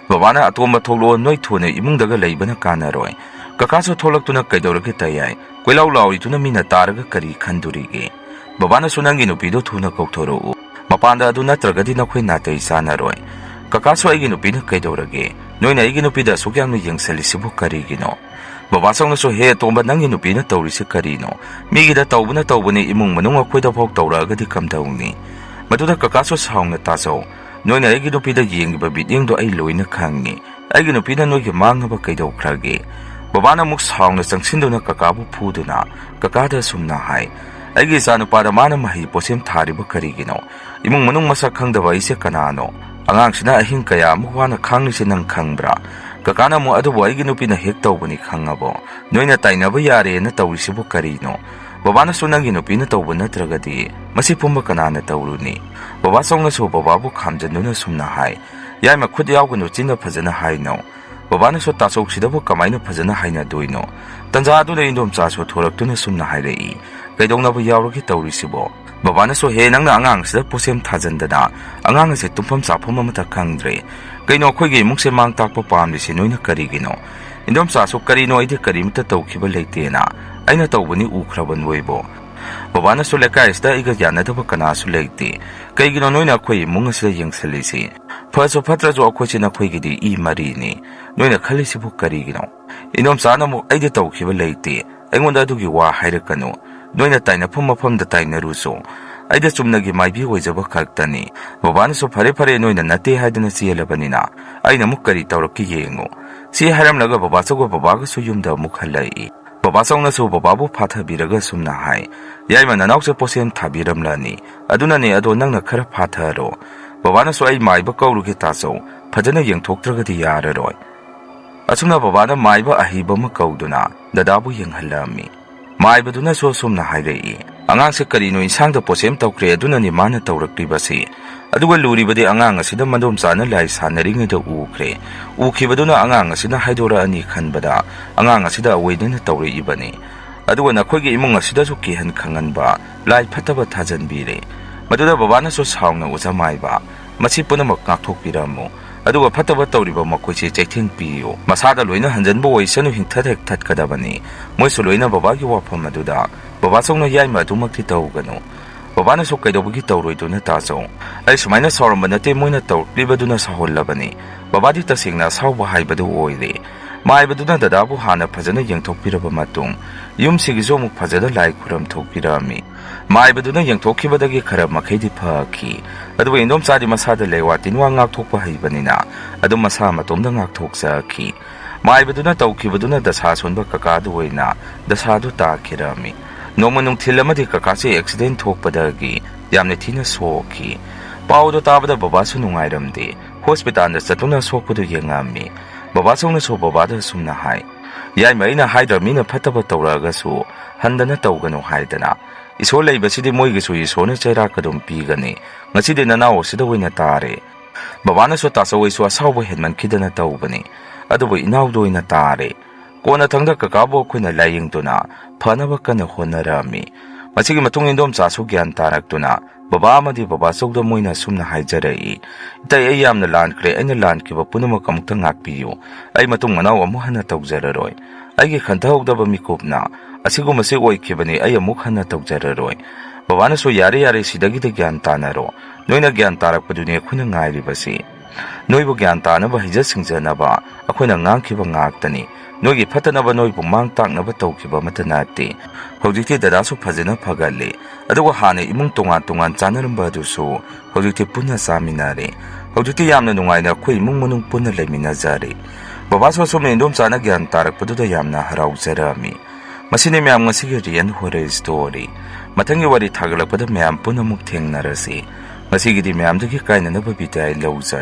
ꯕꯕꯥꯅ, "ꯑꯇꯣꯝꯕ, ꯊꯣꯛꯂꯛꯑꯣ, ꯅꯣꯏ ꯊꯨꯅ ꯏꯃꯨꯡꯗꯒ ꯂꯩꯕꯅ ꯀꯥꯟꯅꯔꯣꯏ꯫ ꯀꯀꯥꯁꯨ ꯊꯣꯛꯂꯛꯇꯨꯅ ꯀꯩꯗꯧꯔꯒꯦ ꯇꯌꯥꯏ? ꯀꯣꯏꯂꯥꯎ ꯂꯥꯎꯔꯤꯗꯨꯅ ꯃꯤꯅ ꯇꯥꯔꯒ ꯀꯔꯤ ꯈꯟꯗꯣꯔꯤꯒꯦ? ꯕꯕꯥꯅꯁꯨ ꯅꯪꯒꯤ ꯅꯨꯄꯤꯗꯣ ꯊꯨꯅ ꯀꯧꯊꯣꯔꯛꯎ꯫ ꯃꯄꯥꯟꯗ ꯑꯗꯨ ꯅꯠꯇ꯭ꯔꯒꯗꯤ ꯅꯈꯣꯏ ꯅꯥꯇꯩ ꯆꯥꯅꯔꯣꯏ꯫ ꯀꯀꯥꯁꯨ ꯑꯩꯒꯤ ꯅꯨꯄꯤꯅ ꯀꯩꯗꯧꯔꯒꯦ? ꯅꯣꯏꯅ ꯑꯩꯒꯤ ꯅꯨꯄꯤꯗ ꯑꯁꯨꯛ ꯌꯥꯝꯅ ꯌꯦꯡꯁꯤꯜꯂꯤꯁꯤꯕꯨ ꯀꯔꯤꯒꯤꯅꯣ?" ꯕꯕꯥꯆꯧꯅꯁꯨ, "ꯍꯦ ꯑꯇꯣꯝꯕ, ꯅꯪꯒꯤ ꯅꯨꯄꯤꯅ ꯇꯧꯔꯤꯁꯤ ꯀꯔꯤꯅꯣ? ꯃꯤꯒꯤꯗ ꯇꯧꯕꯅ ꯇꯧꯕꯅꯤ, ꯏꯃꯨꯡ ꯃꯅꯨꯡ ꯑꯩꯈꯣꯏꯗ ꯐꯥꯎ ꯇꯧꯔꯛꯑꯒꯗꯤ ꯀꯝꯗꯧꯅꯤ?" ꯃꯗꯨꯗ ꯀꯀꯥꯁꯨ ꯁꯥꯎꯅ, "ꯇꯥꯆꯧ, ꯅꯣꯏꯅ ꯑꯩꯒꯤ ꯅꯨꯄꯤꯗ ꯌꯦꯡꯉꯤꯕ ꯃꯤꯠꯌꯦꯡꯗꯣ ꯑꯩ ꯂꯣꯏꯅ ꯈꯪꯉꯤ꯫ ꯑꯩꯒꯤ ꯅꯨꯄꯤꯅ ꯅꯣꯏꯒꯤ ꯃꯥꯡꯅꯕ ꯀꯩꯗꯧꯈ꯭ꯔꯒꯦ?" ꯕꯕꯥꯅ ꯑꯃꯨꯛ ꯁꯥꯎꯅ ꯆꯪꯁꯤꯟꯗꯨꯅ ꯀꯀꯥꯕꯨ ꯐꯨꯗꯨꯅ ꯀꯀꯥꯗ ꯑꯁꯨꯝꯅ ꯍꯥꯏ, "ꯑꯩꯒꯤ ꯏꯆꯥ ꯅꯨꯄꯥꯗ ꯃꯥꯅ ꯃꯍꯩ ꯄꯣꯠꯁꯦꯝ ꯊꯥꯔꯤꯕ ꯀꯔꯤꯒꯤꯅꯣ? ꯏꯃꯨꯡ ꯃꯅꯨꯡ ꯃꯁꯛ ꯈꯪꯗꯕ ꯑꯩꯁꯦ ꯀꯅꯥꯅꯣ? ꯑꯉꯥꯡꯁꯤꯅ ꯑꯍꯤꯡ ꯀꯌꯥ ꯑꯃꯨꯛ ꯋꯥꯅ ꯈꯥꯡꯂꯤꯁꯦ ꯅꯪ ꯈꯪꯕ꯭ꯔꯥ?" ꯀꯀꯥꯅ ꯑꯃꯨꯛ, "ꯑꯗꯨꯕꯨ ꯑꯩꯒꯤ ꯅꯨꯄꯤꯅ ꯍꯦꯛ ꯇꯧꯕꯅꯤ ꯈꯪꯉꯕꯣ? ꯅꯣꯏꯅ ꯇꯥꯏꯅꯕ ꯌꯥꯔꯦꯅ ꯇꯧꯔꯤꯁꯤꯕꯨ ꯀꯔꯤꯅꯣ? ꯕꯕꯥꯅꯁꯨ ꯅꯪꯒꯤ ꯅꯨꯄꯤꯅ ꯇꯧꯕ ꯅꯠꯇ꯭ꯔꯒꯗꯤ ꯃꯁꯤ ꯄꯨꯝꯕ ꯀꯅꯥꯅ ꯇꯧꯔꯨꯅꯤ?" ꯕꯕꯥꯆꯧꯅꯁꯨ ꯕꯕꯥꯕꯨ ꯈꯥꯝꯖꯟꯗꯨꯅ ꯁꯨꯝꯅ ꯍꯥꯏ, "ꯌꯥꯏꯃ, ꯈꯨꯠ ꯌꯥꯎꯒꯅꯨ, ꯆꯤꯟꯅ ꯐꯖꯅ ꯍꯥꯏꯅꯧ꯫ ꯕꯕꯥꯅꯁꯨ ꯇꯥꯆꯧꯁꯤꯗꯕꯨ ꯀꯃꯥꯏꯅ ꯐꯖꯅ ꯍꯥꯏꯅꯗꯣꯏꯅꯣ?" ꯇꯟꯖꯥ ꯑꯗꯨꯗ ꯏꯟꯗꯣꯝꯆꯥꯁꯨ ꯊꯣꯔꯛꯇꯨꯅ ꯁꯨꯝꯅ ꯍꯥꯏꯔꯛꯏ, "ꯀꯩꯗꯧꯅꯕ ꯌꯥꯎꯔꯒꯦ ꯇꯧꯔꯤꯁꯤꯕꯣ?" ꯕꯕꯥꯅꯁꯨ, "ꯍꯦ, ꯅꯪꯅ ꯑꯉꯥꯡꯁꯤꯗ ꯄꯣꯠꯁꯦꯝ ꯊꯥꯖꯟꯗꯅ ꯑꯉꯥꯡ ꯑꯁꯦ ꯇꯨꯝꯐꯝ ꯆꯥꯐꯝ ꯑꯃꯠꯇ ꯈꯪꯗ꯭ꯔꯦ꯫ ꯀꯩꯅꯣ ꯑꯩꯈꯣꯏꯒꯤ ꯏꯃꯨꯡꯁꯦ ꯃꯥꯡ ꯇꯥꯛꯄ ꯄꯥꯝꯂꯤꯁꯤ ꯅꯣꯏꯅ ꯀꯔꯤꯒꯤꯅꯣ?" ꯏꯟꯗꯣꯝꯆꯥꯁꯨ, "ꯀꯔꯤꯅꯣ, ꯑꯩꯗꯤ ꯀꯔꯤꯃꯇ ꯇꯧꯈꯤꯕ ꯂꯩꯇꯦꯅ꯫ ꯑꯩꯅ ꯇꯧꯕꯅꯤ ꯎꯈ꯭ꯔꯕ ꯅꯣꯏꯕꯣ꯫ ꯕꯕꯥꯅꯁꯨ ꯂꯩꯀꯥꯏ ꯑꯁꯤꯗ ꯑꯩꯒ ꯌꯥꯅꯗꯕ ꯀꯅꯥꯁꯨ ꯂꯩꯇꯦ꯫ ꯀꯩꯒꯤꯅꯣ ꯅꯣꯏꯅ ꯑꯩꯈꯣꯏ ꯏꯃꯨꯡ ꯑꯁꯤꯗ ꯌꯦꯡꯁꯤꯜꯂꯤꯁꯤ? ꯐꯁꯨ ꯐꯠꯇ꯭ꯔꯁꯨ ꯑꯩꯈꯣꯏꯁꯤ ꯅꯈꯣꯏꯒꯤꯗꯤ ꯏ ꯃꯔꯤꯅꯤ꯫ ꯅꯣꯏꯅ ꯈꯜꯂꯤꯁꯤꯕꯨ ꯀꯔꯤꯒꯤꯅꯣ?" ꯏꯟꯗꯣꯝꯆꯥꯅ ꯑꯃꯨꯛ, "ꯑꯩꯗꯤ ꯇꯧꯈꯤꯕ ꯂꯩꯇꯦ꯫ ꯑꯩꯉꯣꯟꯗ ꯑꯗꯨꯒꯤ ꯋꯥ ꯍꯥꯏꯔꯛꯀꯅꯨ꯫ ꯅꯣꯏꯅ ꯇꯥꯏꯅꯐꯝ ꯃꯐꯝꯗ ꯇꯥꯏꯅꯔꯨꯁꯨ꯫ ꯑꯩꯗꯤ ꯆꯨꯝꯅꯒꯤ ꯃꯥꯏꯕꯤ ꯑꯣꯏꯖꯕ ꯈꯛꯇꯅꯤ꯫ ꯕꯕꯥꯅꯁꯨ 'ꯐꯔꯦ, ꯐꯔꯦ, ꯅꯣꯏꯅ ꯅꯠꯇꯦ ꯍꯥꯏꯗꯅ ꯆꯦꯜꯂꯕꯅꯤꯅ ꯑꯩꯅ ꯑꯃꯨꯛ ꯀꯔꯤ ꯇꯧꯔꯛꯀꯦ ꯌꯦꯡꯉꯨ.' ꯁꯤ ꯍꯥꯏꯔꯝꯂꯒ ꯕꯕꯥꯆꯧꯒ ꯕꯕꯥꯒꯁꯨ ꯌꯨꯝꯗ ꯑꯃꯨꯛ ꯍꯜꯂꯛꯏ꯫ ꯕꯕꯥꯆꯧꯅꯁꯨ ꯕꯕꯥꯕꯨ ꯐꯥꯊꯕꯤꯔꯒ ꯁꯨꯝꯅ ꯍꯥꯏ, "ꯌꯥꯏꯃ, ꯅꯅꯥꯎꯁꯦ ꯄꯣꯠꯁꯦꯝ ꯊꯥꯕꯤꯔꯝꯂꯅꯤ꯫ ꯑꯗꯨꯅꯅꯦ, ꯑꯗꯣ ꯅꯪꯅ ꯈꯔ ꯐꯥꯊꯔꯣ꯫ ꯕꯕꯥꯅꯁꯨ ꯑꯩ ꯃꯥꯏꯕ ꯀꯧꯔꯨꯒꯦ ꯇꯥꯆꯧ, ꯐꯖꯅ ꯌꯦꯡꯊꯣꯛꯇ꯭ꯔꯒꯗꯤ ꯌꯥꯔꯔꯣꯏ꯫" ꯑꯁꯨꯝꯅ ꯕꯕꯥꯅ ꯃꯥꯏꯕ ꯑꯍꯩꯕ ꯑꯃ ꯀꯧꯗꯨꯅ ꯗꯗꯥꯕꯨ ꯌꯦꯡꯍꯜꯂꯝꯃꯤ꯫ ꯃꯥꯏꯕꯗꯨꯅꯁꯨ ꯑꯁꯨꯝꯅ ꯍꯥꯏꯔꯛꯏ, "ꯑꯉꯥꯡꯁꯦ ꯀꯔꯤꯅꯣ ꯏꯟꯁꯥꯡꯗ ꯄꯣꯠꯁꯦꯝ ꯇꯧꯈ꯭ꯔꯦ, ꯑꯗꯨꯅꯅꯤ ꯃꯥꯅ ꯇꯧꯔꯛꯂꯤꯕꯁꯤ"꯫ ꯑꯗꯨꯒ ꯂꯨꯔꯤꯕꯗꯤ ꯑꯉꯥꯡ ꯑꯁꯤꯗ ꯃꯗꯣꯝꯆꯥꯅ ꯂꯥꯏ ꯁꯥꯟꯅꯔꯤꯉꯩꯗ ꯎꯈ꯭ꯔꯦ꯫ ꯎꯈꯤꯕꯗꯨꯅ ꯑꯉꯥꯡ ꯑꯁꯤꯅ ꯍꯥꯏꯗꯣꯔꯛꯑꯅꯤ ꯈꯟꯕꯗ ꯑꯉꯥꯡ ꯑꯁꯤꯗ ꯑꯣꯏꯗꯨꯅ ꯇꯧꯔꯛꯏꯕꯅꯤ꯫ ꯑꯗꯨꯒ ꯅꯈꯣꯏꯒꯤ ꯏꯃꯨꯡ ꯑꯁꯤꯗꯁꯨ ꯀꯤꯍꯟ ꯈꯪꯍꯟꯕ, ꯂꯥꯏ ꯐꯠꯇꯕ ꯊꯥꯖꯟꯕꯤꯔꯦ꯫ ꯃꯗꯨꯗ ꯕꯕꯥꯅꯁꯨ ꯁꯥꯎꯅ "ꯑꯣꯖꯥ ꯃꯥꯏꯕ, ꯃꯁꯤ ꯄꯨꯝꯅꯃꯛ ꯉꯥꯛꯊꯣꯛꯄꯤꯔꯝꯃꯨ꯫ ꯑꯗꯨꯒ ꯐꯠꯇꯕ ꯇꯧꯔꯤꯕ ꯃꯈꯣꯏꯁꯦ ꯆꯩꯊꯦꯡ ꯄꯤꯌꯨ꯫ ꯃꯁꯥꯗ ꯂꯣꯏꯅ ꯍꯟꯖꯟꯕ ꯑꯣꯏꯁꯅꯨ, ꯍꯤꯡꯊꯠ ꯍꯦꯛ ꯊꯠꯀꯗꯕꯅꯤ"꯫ ꯃꯣꯏꯁꯨ ꯂꯣꯏꯅ ꯕꯕꯥꯒꯤ ꯋꯥꯐꯝ ꯑꯗꯨꯗ ꯕꯕꯥꯆꯧꯅ ꯌꯥꯏꯃ ꯑꯗꯨꯃꯛꯇꯤ ꯇꯧꯒꯅꯨ꯫ ꯕꯕꯥꯅꯁꯨ "ꯀꯩꯗꯧꯕꯒꯤ ꯇꯧꯔꯣꯏꯗꯣꯏꯅꯣ ꯇꯥꯆꯧ? ꯑꯩ ꯁꯨꯃꯥꯏꯅ ꯁꯥꯎꯔꯝꯕ ꯅꯠꯇꯦ, ꯃꯣꯏꯅ ꯇꯧꯔꯛꯂꯤꯕꯗꯨꯅ ꯁꯥꯎꯍꯜꯂꯕꯅꯤ"꯫ ꯕꯕꯥꯗꯤ ꯇꯁꯦꯡꯅ ꯑꯁꯥꯎꯕ ꯍꯥꯏꯕꯗꯨ ꯑꯣꯏꯔꯦ꯫ ꯃꯥꯏꯕꯗꯨꯅ ꯗꯗꯥꯕꯨ ꯍꯥꯟꯅ ꯐꯖꯅ ꯌꯦꯡꯊꯣꯛꯄꯤꯔꯕ ꯃꯇꯨꯡ ꯌꯨꯝꯁꯤꯒꯤꯁꯨ ꯑꯃꯨꯛ ꯐꯖꯅ ꯂꯥꯏ ꯈꯨꯔꯝ ꯊꯣꯛꯄꯤꯔꯝꯃꯤ꯫ ꯃꯥꯏꯕꯗꯨꯅ ꯌꯦꯡꯊꯣꯛꯈꯤꯕꯗꯒꯤ ꯈꯔ ꯃꯈꯩꯗꯤ ꯐꯈꯤ꯫ ꯑꯗꯨꯕꯨ ꯏꯟꯗꯣꯝꯆꯥꯗꯤ ꯃꯁꯥꯗ ꯂꯩꯋꯥ ꯇꯤꯟꯋꯥ ꯉꯥꯛꯊꯣꯛꯄ ꯍꯩꯕꯅꯤꯅ ꯑꯗꯨꯝ ꯃꯁꯥ ꯃꯇꯣꯝꯗ ꯉꯥꯛꯊꯣꯛꯆꯈꯤ꯫ ꯃꯥꯏꯕꯗꯨꯅ ꯇꯧꯈꯤꯕꯗꯨꯅ ꯗꯁꯥ ꯁꯣꯟꯕ ꯀꯀꯥꯗꯨ ꯑꯣꯏꯅ ꯗꯁꯥꯗꯨ ꯇꯥꯈꯤꯔꯝꯃꯤ꯫ ꯅꯣꯡꯃ ꯅꯨꯡꯊꯤꯜ ꯑꯃꯗꯤ ꯀꯀꯥꯁꯦ ꯑꯦꯛꯁꯤꯗꯦꯟ ꯊꯣꯛꯄꯗꯒꯤ ꯌꯥꯝꯅ ꯊꯤꯅ ꯁꯣꯛꯈꯤ꯫ ꯄꯥꯎꯗꯨ ꯇꯥꯕꯗ ꯕꯕꯥꯁꯨ ꯅꯨꯡꯉꯥꯏꯔꯝꯗꯦ꯫ ꯍꯣꯁꯄꯤꯇꯥꯜꯗ ꯆꯠꯇꯨꯅ ꯁꯣꯛꯄꯗꯨ ꯌꯦꯡꯉꯝꯃꯤ꯫ ꯕꯕꯥꯆꯧꯅꯁꯨ ꯕꯕꯥꯗ ꯑꯁꯨꯝꯅ ꯍꯥꯏ, "ꯌꯥꯏꯃ, ꯑꯩꯅ ꯍꯥꯏꯗ꯭ꯔ ꯃꯤꯅ ꯐꯠꯇꯕ ꯇꯧꯔꯛꯑꯒꯁꯨ ꯍꯟꯗꯅ ꯇꯧꯒꯅꯨ ꯍꯥꯏꯗꯅ꯫ ꯏꯁꯣꯔ ꯂꯩꯕꯁꯤꯗꯤ ꯃꯣꯏꯒꯤꯁꯨ ꯏꯁꯣꯔꯅ ꯆꯩꯔꯥꯛ ꯑꯗꯨꯝ ꯄꯤꯒꯅꯤ꯫ ꯉꯁꯤꯗꯤ ꯅꯅꯥꯎ ꯑꯁꯤꯗ ꯑꯣꯏꯅ ꯇꯥꯔꯦ"꯫ ꯕꯕꯥꯅꯁꯨ ꯇꯥꯆꯧ ꯑꯩꯁꯨ ꯑꯁꯥꯎꯕ ꯍꯦꯟꯃꯟꯈꯤꯗꯅ ꯇꯧꯕꯅꯤ꯫ ꯑꯗꯨꯕꯨ ꯏꯅꯥꯎꯗ ꯑꯣꯏꯅ ꯇꯥꯔꯦ꯫ ꯀꯣꯟꯅꯊꯪꯗ ꯀꯀꯥꯕꯨ ꯑꯩꯈꯣꯏꯅ ꯂꯥꯏꯌꯦꯡꯗꯨꯅ ꯐꯅꯕ ꯀꯟꯅ ꯍꯣꯠꯅꯔꯝꯃꯤ꯫ ꯃꯁꯤꯒꯤ ꯃꯇꯨꯡ ꯏꯟꯗꯣꯝꯆꯥꯁꯨ ꯒ꯭ꯌꯥꯟ ꯇꯥꯔꯛꯇꯨꯅ ꯕꯕꯥ ꯑꯃꯗꯤ ꯕꯕꯥꯆꯧꯗ ꯃꯣꯏꯅ ꯑꯁꯨꯝꯅ ꯍꯥꯏꯖꯔꯛꯏ, "ꯏꯇꯩ, ꯑꯩ ꯌꯥꯝꯅ ꯂꯥꯟꯈ꯭ꯔꯦ, ꯑꯩꯅ ꯂꯥꯟꯈꯤꯕ ꯄꯨꯝꯅꯃꯛ ꯑꯃꯨꯛꯇ ꯉꯥꯛꯄꯤꯌꯨ꯫ ꯑꯩ ꯃꯇꯨꯡ ꯃꯅꯥꯎ ꯑꯃꯨꯛ ꯍꯟꯅ ꯇꯧꯖꯔꯔꯣꯏ꯫ ꯑꯩꯒꯤ ꯈꯟꯊꯍꯧꯗꯕ ꯃꯤꯀꯨꯞꯅ ꯑꯁꯤꯒꯨꯝꯕꯁꯤ ꯑꯣꯏꯈꯤꯕꯅꯤ, ꯑꯩ ꯑꯃꯨꯛ ꯍꯟꯅ ꯇꯧꯖꯔꯔꯣꯏ"꯫ ꯕꯕꯥꯅꯁꯨ, "ꯌꯥꯔꯦ, ꯌꯥꯔꯦ, ꯁꯤꯗꯒꯤꯗꯤ ꯒ꯭ꯌꯥꯟ ꯇꯥꯅꯔꯣ꯫ ꯅꯣꯏꯅ ꯒ꯭ꯌꯥꯟ ꯇꯥꯔꯛꯄꯗꯨꯅꯤ ꯑꯩꯈꯣꯏꯅ ꯉꯥꯏꯔꯤꯕꯁꯤ꯫ ꯅꯣꯏꯕꯨ ꯒ꯭ꯌꯥꯟ ꯇꯥꯅꯕ, ꯍꯩꯖ ꯁꯤꯡꯖꯅꯕ ꯑꯩꯈꯣꯏꯅ ꯉꯥꯡꯈꯤꯕ ꯉꯥꯛꯇꯅꯤ꯫ ꯅꯣꯏꯒꯤ ꯐꯠꯇꯅꯕ, ꯅꯣꯏꯕꯨ ꯃꯥꯡ ꯇꯥꯛꯅꯕ ꯇꯧꯈꯤꯕ ꯑꯃꯠꯇ ꯅꯠꯇꯦ"꯫ ꯍꯧꯖꯤꯛꯇꯤ ꯗꯗꯥꯁꯨ ꯐꯖꯅ ꯐꯒꯠꯂꯦ꯫ ꯑꯗꯨꯒ ꯍꯥꯟꯅ ꯏꯃꯨꯡ ꯇꯣꯉꯥꯟ ꯇꯣꯉꯥꯟ ꯆꯥꯅꯔꯝꯕ ꯑꯗꯨꯁꯨ ꯍꯧꯖꯤꯛꯇꯤ ꯄꯨꯟꯅ ꯆꯥꯃꯤꯟꯅꯔꯦ꯫ ꯍꯧꯖꯤꯛꯇꯤ ꯌꯥꯝꯅ ꯅꯨꯡꯉꯥꯏꯅ ꯑꯩꯈꯣꯏ ꯏꯃꯨꯡ ꯃꯅꯨꯡ ꯄꯨꯟꯅ ꯂꯩꯃꯤꯟꯅꯖꯔꯦ꯫ ꯕꯕꯥꯁꯨ ꯑꯁꯨꯝꯅ ꯏꯟꯗꯣꯝꯆꯥꯅ ꯒ꯭ꯌꯥꯟ ꯇꯥꯔꯛꯄꯗꯨꯗ ꯌꯥꯝꯅ ꯍꯔꯥꯎꯖꯔꯝꯃꯤ꯫ ꯃꯁꯤꯅꯤ ꯃꯌꯥꯝ ꯉꯁꯤꯒꯤ Real Horror Story꯫ ꯃꯊꯪꯒꯤ ꯋꯥꯔꯤ ꯊꯥꯒꯠꯂꯛꯄꯗ ꯃꯌꯥꯝ ꯄꯨꯟꯅ ꯑꯃꯨꯛ ꯊꯦꯡꯅꯔꯁꯤ꯫ ꯉꯁꯤꯒꯤꯗꯤ ꯃꯌꯥꯝꯗꯒꯤ ꯀꯥꯏꯅꯅꯕ ꯕꯤꯗꯥꯏ ꯂꯧꯖꯔꯦ꯫